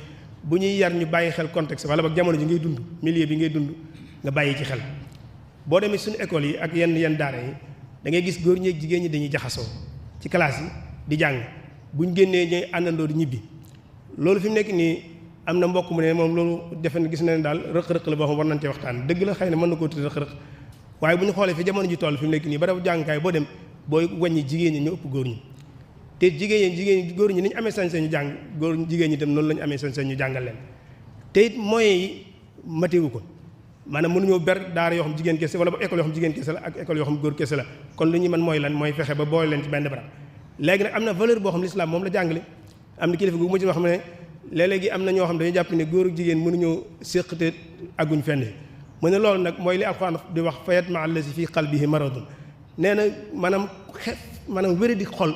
[SPEAKER 4] bu ñuy yar ñu bàyyi xel contexte wala boog jamono ji ngay dund milieu bi ngay dund nga bàyyi ci xel boo demee suñu école yi ak yenn daara yi da ngay gis góor ñi ak jigéen ñi dañuy jaxasoo ci classe yi di jàng buñ génnee ñooy àndandoo di ñibbi loolu fi mu nekk nii am na mbokk mu ne moom loolu defe na gis na ne daal rëq-rëq la boo xam war nañ cee waxtaan dëgg la xëy na mën na koo tudd rëq-rëq waaye bu ñu xoolee fi jamono ji toll fi mu nekk nii ba def jàngkaay boo dem booy wàññi jigéen ñi ñu ëpp góor ñi te jigéen góor ñi ni ñu amee sañ-sañ ñu jàng góor jigéen ñi tam noonu la ñu amee sañ-sañ ñu jàngal leen te it moyens yi matewu ko maanaam mënuñoo ber daara yoo xam jigéen kese wala ba école yoo xam jigéen kese la ak école yoo xam góor kese la kon lu ñu mën mooy lan mooy fexe ba boole leen ci benn barab léegi nag am na valeur boo xam l'islam moom la jàngale am na kilifa gu ma ci wax ne léeg-léegi am na ñoo xam dañuy jàpp ne góor ak jigéen mënuñoo séq te aguñ fenn mu ne loolu nag mooy li alxuraan di wax fayatma allazi fi qalbihi maradun nee na maanaam wéri di xol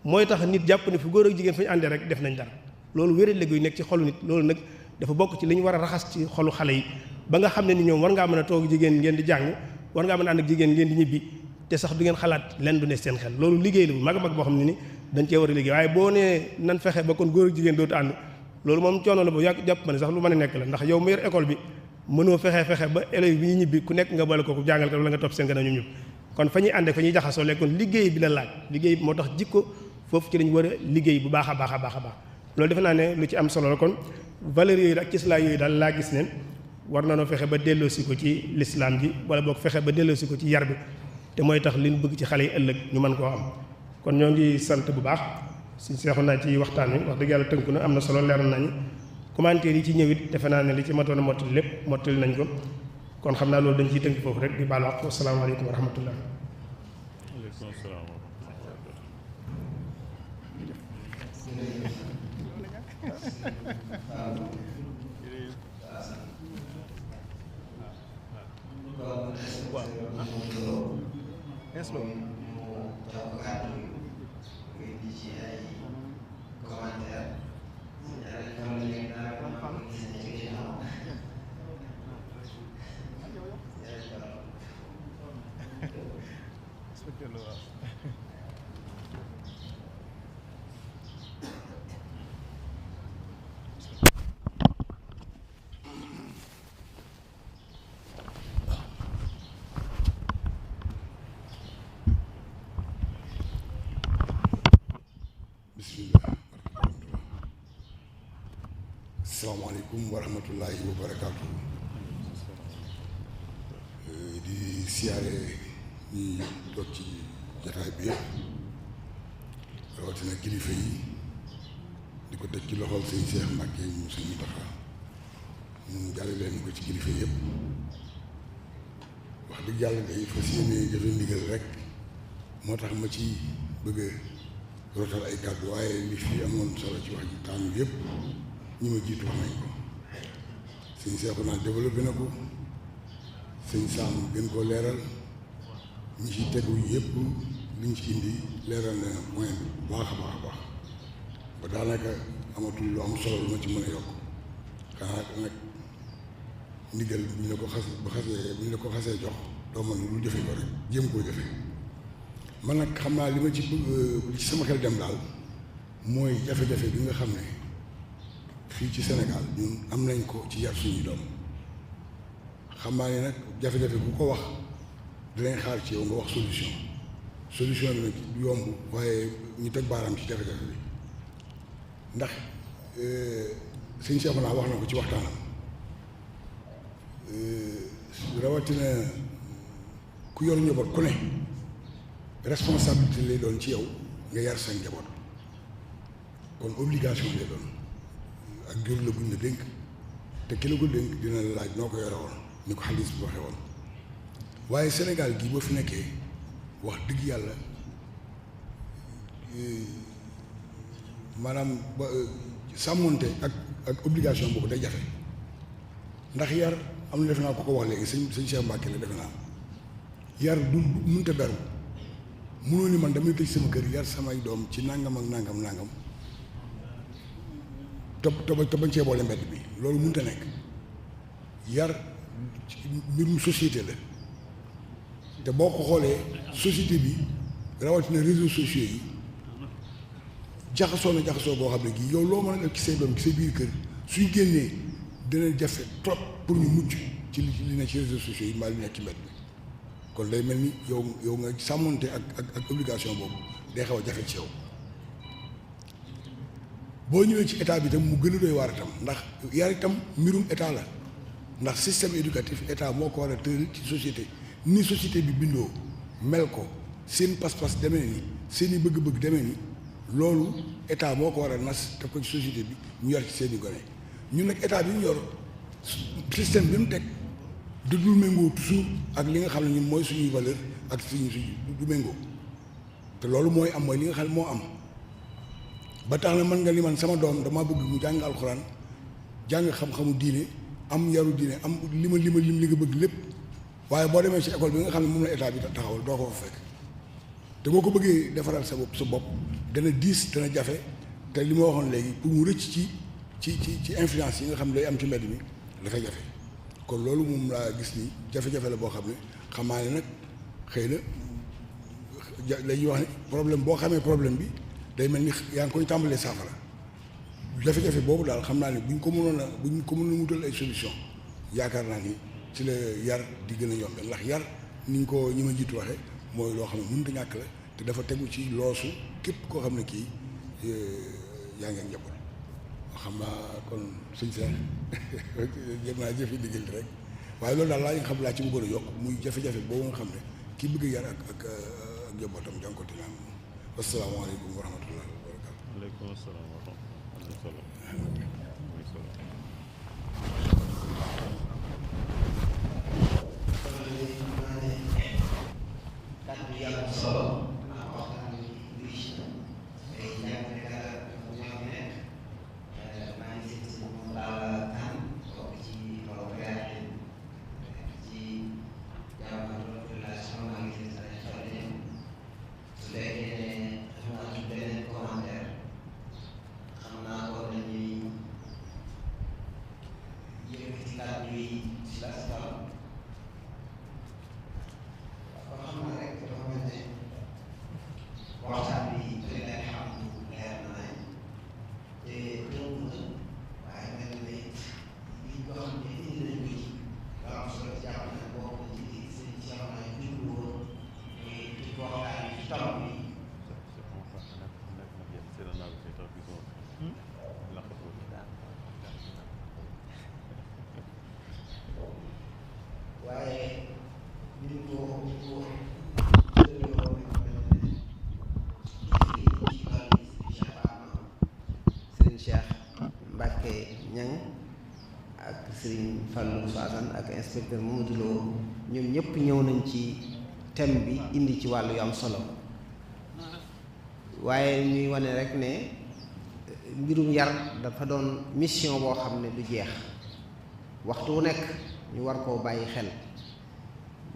[SPEAKER 4] mooy tax nit jàpp ne fu góor ak jigéen fa ñu àndee rek def nañ dara loolu wéri léegi nekk ci xolu nit loolu nag dafa bokk ci li ñu war a raxas ci xolu xale yi ba nga xam ne ni ñoom war ngaa mën a toog jigéen ngeen di jàng war ngaa mën a ànd ak jigéen ngeen di ñibbi te sax du ngeen xalaat leen du ne seen xel loolu liggéey la bu mag a mag boo xam ne ni dañ cee war a liggéey waaye boo nee nan fexe ba kon góor ak jigéen dootu ànd loolu moom coono la bu yàgg jàpp ma ne sax lu mën a nekk la ndax yow mu yor école bi mënoo fexe ba élèves bi ñu ñibbi ku nekk nga boole ko jàngal ko wala nga topp seen gannaaw ñoom ñëpp kon fa ñuy ànd ak fa ñuy jaxasoo léegi kon liggéey bi la laaj liggéey moo tax jikko foofu ci lañ war a liggéey bu baax a baax a baax a baax loolu defe naa ne lu ci am solo la kon valeurs yooyu ak cislaay yooyu daal laa gis ne war na noo fexe ba delloosi ko ci l'islam ji wala boog fexe ba delloosi ko ci yar bi te mooy tax liñ bëgg ci xale yi ëllëg ñu mën koo am kon ñoo ngi sant bu baax suñ seexu naa ci waxtaan wi wax dëgg yàlla tënku na am na solo leer nañu commentaire yi ci ñëwit defe naa ne li ci matoon a mottali lépp mottali nañ ko kon xam naa loolu dañ ciy tënk foofu rek di baal wax asalaamaaleykum wa rahmatullah.
[SPEAKER 5] Waaleykum salaam.
[SPEAKER 6] asalaamaaleykum wa rahmatullahi wa barakaatu. Di siyaare ñi toog ci jataay bi yëpp rawatina kilifa yi di ko teg ci loxol sëñ Cheikh Mbacke mu sëñ Mountakha mu jàlle leen ko ci kilifa yëpp wax dëgg yàlla day fas yéene jëfe ndigal rek moo tax ma ci bëgg a rotal ay kàddu waaye li fi amoon solo ci wax ji tànn yëpp ñi ma jiitu wax nañ ko sëñ Seexu naa développé na ko sëñ Saam gën koo leeral ñi ci tegu yëpp liñ ci indi leeral na point bu baax a baax a baax ba daanaka amatul lu am solo lu ma ci mën a yokk xanaa nag ndigal bu ñu la ko xasee jox doo mën lu jëfe ko rek jéem koo jëfe man nag xam naa li ma ci li ci sama xel dem daal mooy jafe-jafe bi nga xam ne fii ci Sénégal ñun am nañ ko ci yar suñuy doom xam naa ne nag jafe-jafe bu ko wax dinañ xaar ci yow nga wax solution bi nag du yomb waaye ñu teg baaraam ci jafe-jafe bi ndax sëñ Cheikh naa wax na ko ci waxtaanam rawatina ku yor njaboot ku ne responsabilité lay doon ci yow nga yar seen njaboot kon obligation lay doon ak jur la buñ la dénk te ki la ko dénk dina la laaj noo ko yore woon ni ko xaalis bi waxee woon waaye Sénégal gii boo fi nekkee wax dëgg yàlla maanaam ba sàmmonte ak obligation boobu day jafe ndax yar am na defe naa ko wax léegi sëñ Cheikh Mbacke la defe naa yar du mënta beru mënoo ni man damay tëj sama kër yar samay doom ci nangam ak nangam te bañ cee boole mbedd bi loolu mënta nekk yar mbirum société la te boo ko xoolee société bi rawatina réseaux sociaux yi jaxasoo na jaxasoo boo xam ne gii yow loo mën a def ci say doom ci say biir kër suñ génnee dina jafe trop pour ñu mucc ci li ne ci réseaux sociaux yi mbaa li nekk ci mbedd bi kon day mel ni yow nga sàmmonte ak obligation boobu day xaw a jafe ci yow boo ñëwee ci état bi itam mu gën a doy waar itam ndax yar itam mbirum état la ndax système éducatif état moo ko war a tëral ci société ni société bi bindoo mel ko seen pas-pas demee ni seen i bëgg-bëgg demee ni loolu état moo ko war a nas def ko ci société bi ñu yar ci seen i gone ñun nag état bi ñu yor système bi mu teg du dul méngoo toujours ak li nga xam ne ñun mooy suñuy valeur ak suñu du méngoo te loolu mooy am mooy li nga xam ne moo am ba tax na mën nga ni man sama doom dama bëgg mu jàng alxuraan jàng xam-xamu diine am yaru diine am lim li nga bëgg lépp waaye boo demee ci école bi nga xam ne moom la état bi taxawal doo ko fa fekk te boo ko bëggee defaral sa bopp dana diis dana jafe te li ma waxoon léegi pour mu rëcc ci influence yi nga xam ne day am ci mbedd mi dafay jafe kon loolu moom laa gis ni jafe-jafe la boo xam ne xamaa ne nag xëy na dañuy wax ne problème boo xamee problème bi day mel ni yaa ngi koy tàmbalee saafara jafe-jafe boobu daal xam naa ne buñ ko mënoon a wutal ay solution yaakaar naa ni ci la yar di gën a yombe ndax yar ni ñu ko ñi ma jiitu waxee mooy loo xam ne mënut a ñàkk la te dafa tegu ci loosu képp koo xam ne kii yaa ngeen njaboot xam naa kon suñ seen jëm naa jëfe ndigal rek waaye loolu daal laa nga xam laa ci bëggoon a yokk muy jafe-jafe boobu nga xam ne kii bëgg yar ak njabootam jànkoonte naa moom asalaamaaleykum wa rahmatulah wa barakaatu.
[SPEAKER 5] Waaleykum salaam wa rahmatulah.
[SPEAKER 1] Serigne Fallou Assane ak inspecteur Mamadou Lo ñoom ñëpp ñëw nañ ci thème bi indi ci wàllu yu am solo waaye ñuy wane rek ne mbirum yar dafa doon mission boo xam ne du jeex waxtu wu nekk ñu war koo bàyyi xel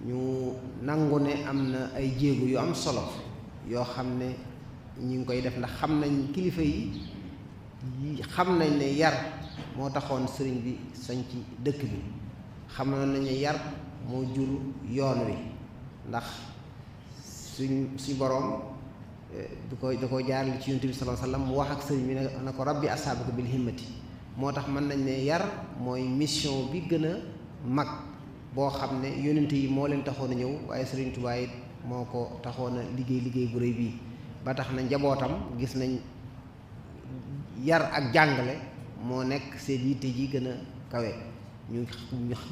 [SPEAKER 1] ñu nangu ne am na ay jéego yu am solo yoo xam ne ñu ngi koy def ndax xam nañ kilifa yi xam nañ ne yar moo taxoon sëriñ bi sañ ci dëkk bi xam nañ ne yar moo jur yoon wi ndax suñ boroom da ko jaarale ci yonent bi sallallahu alayhi wasallam mu wax ak sëriñ bi ne ko rabbi asaabaka bil himmati moo tax mën nañ ne yar mooy mission bi gën a mag boo xam ne yonent yi moo leen taxoon a ñëw waaye sëriñ Tuubaa it moo ko taxoon a liggéey bu rëy bii ba tax na njabootam gis nañ yar ak jàngale moo nekk seen yitte ji gën a kawe ñu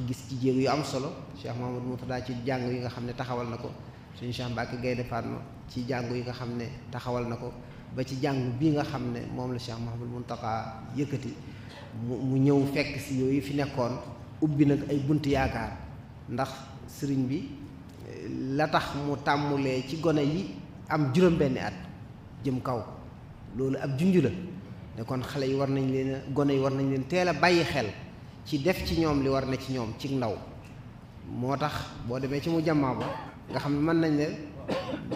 [SPEAKER 1] gis ci jéego yu am solo Cheikh Mahamadou Murtada ci jàng yi nga xam ne taxawal na ko suñu Cheikh Mbacke Gaynde Fatma ci jàng yi nga xam ne taxawal na ko ba ci jàng bii nga xam ne moom la Cheikh Mahamadou Muntaqa yëkkati mu ñëw fekk si yooyu fi nekkoon ubbi nag ay bunt yaakaar ndax sëriñ bi la tax mu tàmmulee ci gone yi am juróom-benni at jëm kaw loolu ab junj la ne kon xale yi war nañ leen gone yi war nañ leen teel a bàyyi xel ci def ci ñoom li war na ci ñoom ci ndaw moo tax boo demee ci mu jàmmaa ba nga xam ne mën nañ ne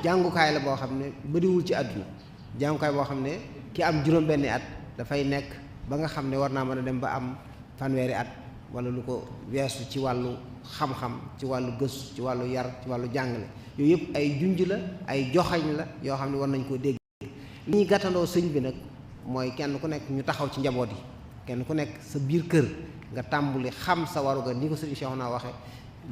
[SPEAKER 1] jàngukaay la boo xam ne bariwul ci àdduna jàngukaay boo xam ne ki am juróom-benni at dafay nekk ba nga xam ne war naa mën a dem ba am fanweeri at wala lu ko weesu ci wàllu xam-xam ci wàllu gëstu ci wàllu yar ci wàllu jàngale yooyu yëpp ay junj la ay joxañ la yoo xam ne war nañ koo dégg li ñuy gàttandoo sëñ bi nag mooy kenn ku nekk ñu taxaw ci njaboot yi kenn ku nekk sa biir kër nga tàmbuli xam sa waruga ni ko sëriñ Cheikh naa waxe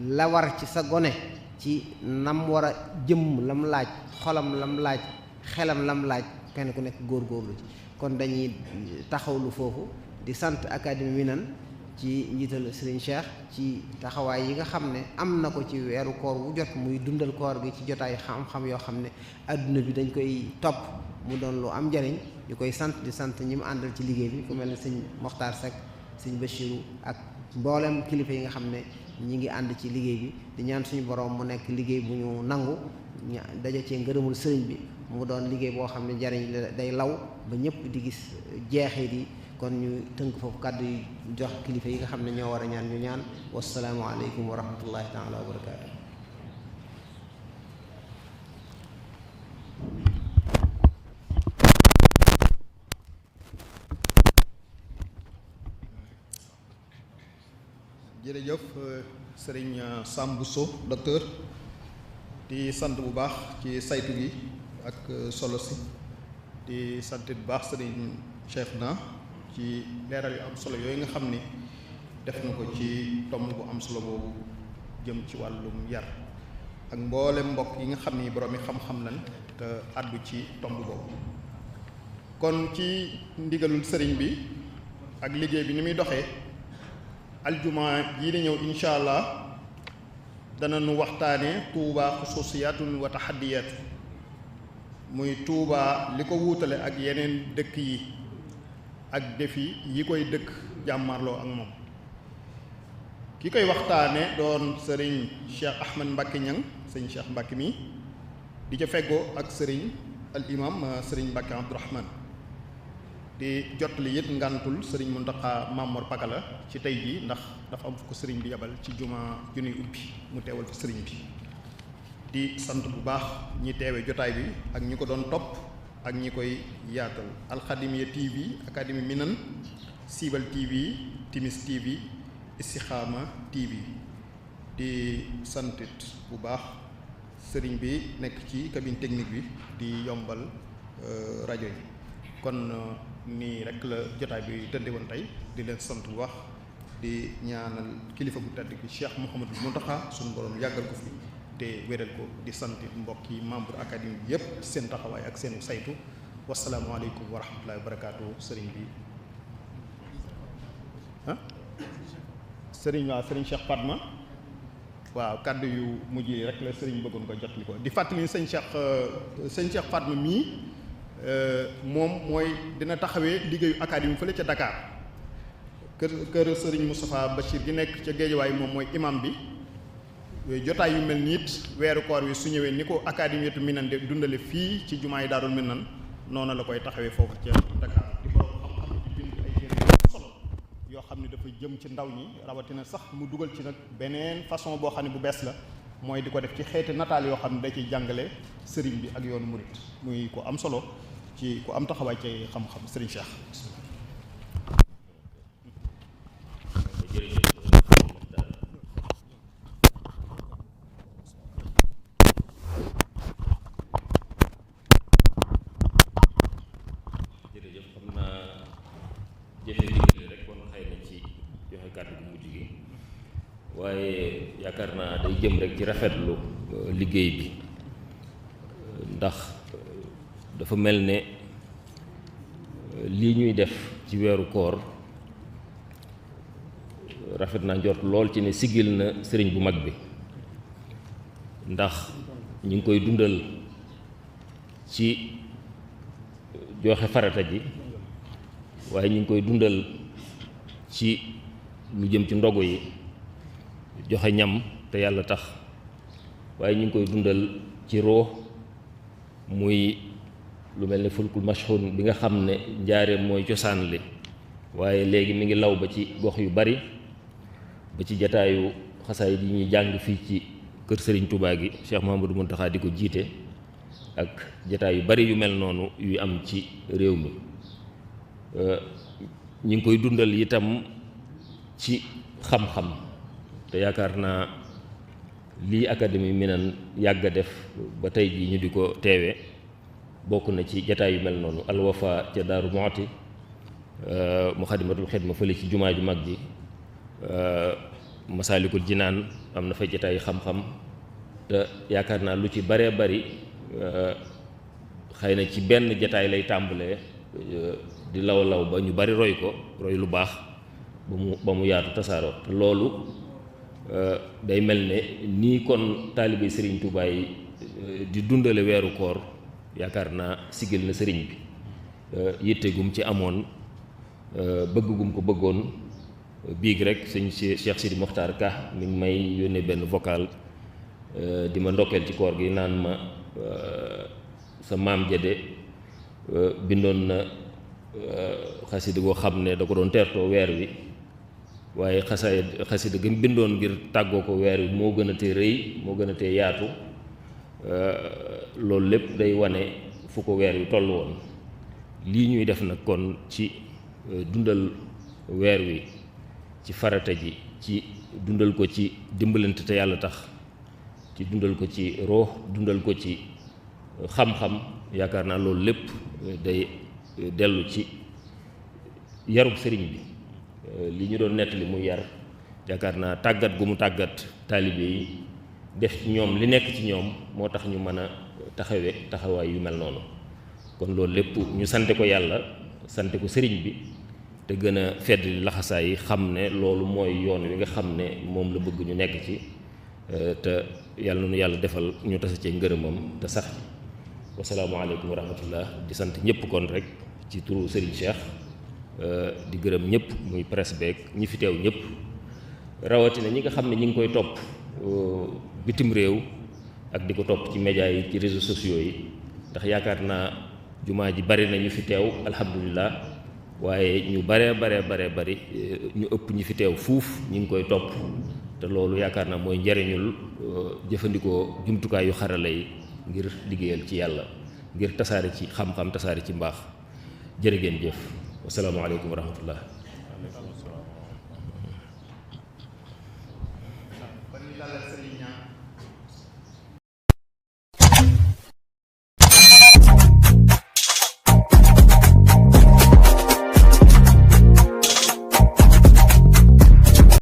[SPEAKER 1] la war ci sa gone ci nam war a jëmm lam laaj xolam lam laaj xelam lam laaj kenn ku nekk góorgóorlu ci kon dañuy taxawlu foofu di sant académie Minane ci njiital sëriñ Cheikh ci taxawaay yi nga xam ne am na ko ci weeru koor wu jot muy dundal koor gi ci jotaay xam-xam yoo xam ne adduna bi dañ koy topp mu doon lu am njariñ ñu koy sant di sant ñi mu àndal ci liggéey bi ku mel ne sëñ Mokhtar Seck sëñ Bachirou ak mboolem kilifa yi nga xam ne ñi ngi ànd ci liggéey bi di ñaan suñu borom mu nekk liggéey bu ñu nangu ñu daja cee ngërëmul sëriñ bi mu doon liggéey boo xam ne njariñ la day law ba ñëpp di gis jeexit yi kon ñu tënk foofu kàddu yi jox kilifa yi nga xam ne ñoo war a ñaan ñu ñaan wasalaamu aleykum wa rahmatullahi taala wa barakaatu.
[SPEAKER 7] jërëjëf sëriñ Sam Bousso docteur di sant bu baax ci saytu gi ak solo si di sant bu baax sëriñ Cheikhouna ci leeral yu am solo yooyu nga xam ni def na ko ci tomb bu am solo boobu jëm ci wàllum yar ak mboolem mbokk yi nga xam ni borom yi xam-xam lañ te àddu ci tomb boobu kon ci ndigalul sëriñ bi ak liggéey bi ni muy doxee aljuma jii di ñëw incha allah dana nu waxtaane tuuba xususiyatun wa taxaddiyaat muy tuuba li ko wuutale ak yeneen dëkk yi ak defi yi koy dëkk jàmmarloo ak moom ki koy waxtaane doon sëriñ Cheikh Ahmed Mbacke Niang sëriñ Cheikh Mbacke mi di ca feggoo ak sëriñ al imam sëriñ Mbacke Abdourahman di jottali it ngantul sëriñ Mountakha Mamor Pakala ci tey jii ndax dafa am fu ko sëriñ bi yabal ci juma junuy ubbi mu teewal fi sëriñ bi di sant bu baax ñi teewe jotaay bi ak ñi ko doon topp ak ñi koy yaatal alxadimiya TV académie Minane Siibal TV Timis TV Istixaama TV di santit bu baax sëriñ bi nekk ci cabine technique bi di yombal rajo yi kon nii rek la jotaay bi tëdde woon tey di leen sant bu baax di ñaanal kilifa bu tedd gi Cheikh Mouhamadou Mountakha suñu borom yàggal ko fi te wéral ko di santit mbokk yi membre académie bi yépp ci seen taxawaay ak seen saytu wasalaamualeykum wa rahmatullahi wa barakaatu sëriñ bi sëriñ waaw sëriñ Cheikh Fatma waaw kàddu yu mujj yi rek la sëriñ bëggoon ko jot li ko di fàttali ni sëñ Cheikh Fatma mii moom mooy dina taxawee liggéeyu académie fële ca Dakar kër sëriñ Moustapha Bachir gi nekk ca Géejawaay moom mooy imam bi jotaay yu mel nii it weeru koor wi su ñëwee ni ko académie Minane de dundale fii ci jumaa yi Daarul Minane noonu la koy taxawee foofu ca Dakar di borom xam-xam di bind ay téere yu solo yoo xam ne dafa jëm ci ndaw ñi rawatina sax mu dugal ci nag beneen façon boo xam ne bu bees la mooy di ko def ci xeeti nataal yoo xam ne da ciy jàngale sëriñ bi ak yoonu murit muy ku am solo ci ku am taxawaay ci xam-xam sëriñ Cheikh.
[SPEAKER 2] jërëjëf xam naa jëfe ndigal rek kon xëy na ci joxe kàddu gu mujj gi waaye yaakaar naa day jëm rek ci rafetlu liggéey bi ndax dafa mel ne lii ñuy def ci weeru koor rafet naa njort lool ci ne sigil na sëriñ bu mag bi ndax ñu ngi koy dundal ci joxe farata ji waaye ñu ngi koy dundal ci lu jëm ci ndogu yi joxe ñam te yàlla tax waaye ñu ngi koy dundal ci roo muy lu mel ne fulkul mashhun bi nga xam ne njaareem mooy cosaan li waaye léegi mi ngi law ba ci gox yu bari ba ci jataayu xasaay yi ñuy jàng fii ci kër Serigne Touba gi Cheikh Mouhamadou Mountakha di ko jiite ak jataay yu bari yu mel noonu yuy am ci réew mi ñu ngi koy dundal itam ci xam-xam te yaakaar naa lii académie Minane yàgg a def ba tey jii ñu di ko teewe bokk na ci jataay yu mel noonu alwafa ca Daaru Muxti Muxaddamatul Xidma fële ci jumaa ju mag ji Masaalikul Jinaan am na fa jataay xam-xam te yaakaar naa lu ci baree bari xëy na ci benn jataay lay tàmbalee di law ba ñu bari roy ko roy lu baax ba mu yaatu tasaaroo te loolu day mel ne nii kon taalibe Sëriñ Tuubaa yi di dundale weeru koor yaakaar naa sigil na sëriñ bi yitte gum ci amoon bëgg gum ko bëggoon biig rek sëñ Cheikh Sidi Mokhtar Ka mi ngi may yónnee benn vocal di ma ndokkeel ci koor gi naan ma sa maam jade bindoon na xasida goo xam ne da ko doon teertoo weer wi waaye xasida gi mu bindoon ngir tàggoo ko weer wi moo gën a tee rëy moo gën a tee yaatu loolu lépp day wane fu ko weer wi toll woon lii ñuy def nag kon ci dundal weer wi ci farata ji ci dundal ko ci dimbalante te yàlla tax ci dundal ko ci roox dundal ko ci xam-xam yaakaar naa loolu lépp day dellu ci yarub sëriñ bi li ñu doon nettali muy yar yaakaar naa tàggat gu mu tàggat taalibe yi def ci ñoom li nekk ci ñoom moo tax ñu mën a taxawaay yu mel noonu kon loolu lépp ñu sante ko yàlla sante ko sëriñ bi te gën a fedd laxasaay yi xam ne loolu mooy yoon wi nga xam ne moom la bëgg ñu nekk ci te yàlla na nu yàlla defal ñu tase ci ngërëmam te sax wasalaamaaleykum wa rahmatullah di sant ñëpp kon rek ci turu Serigne Cheikh di gërëm ñëpp muy presse beeg ñi fi teew ñëpp rawatina ñi nga xam ne ñi ngi koy topp bitim réew ak di ko topp ci médias yi ci réseaux sociaux yi ndax yaakaar naa jumaa ji bari na ñu fi teew alhamdulilah waaye ñu bari ñu ëpp ñi fi teew fuuf ñi ngi koy topp te loolu yaakaar naa mooy njariñul jëfandikoo jumtukaay yu xarala yi ngir liggéeyal ci yàlla ngir tasaare ci xam-xam tasaare ci mbaax jërë ngeen jëf wasalaamaaleykum wa rahmatullah
[SPEAKER 7] kon ñu dalal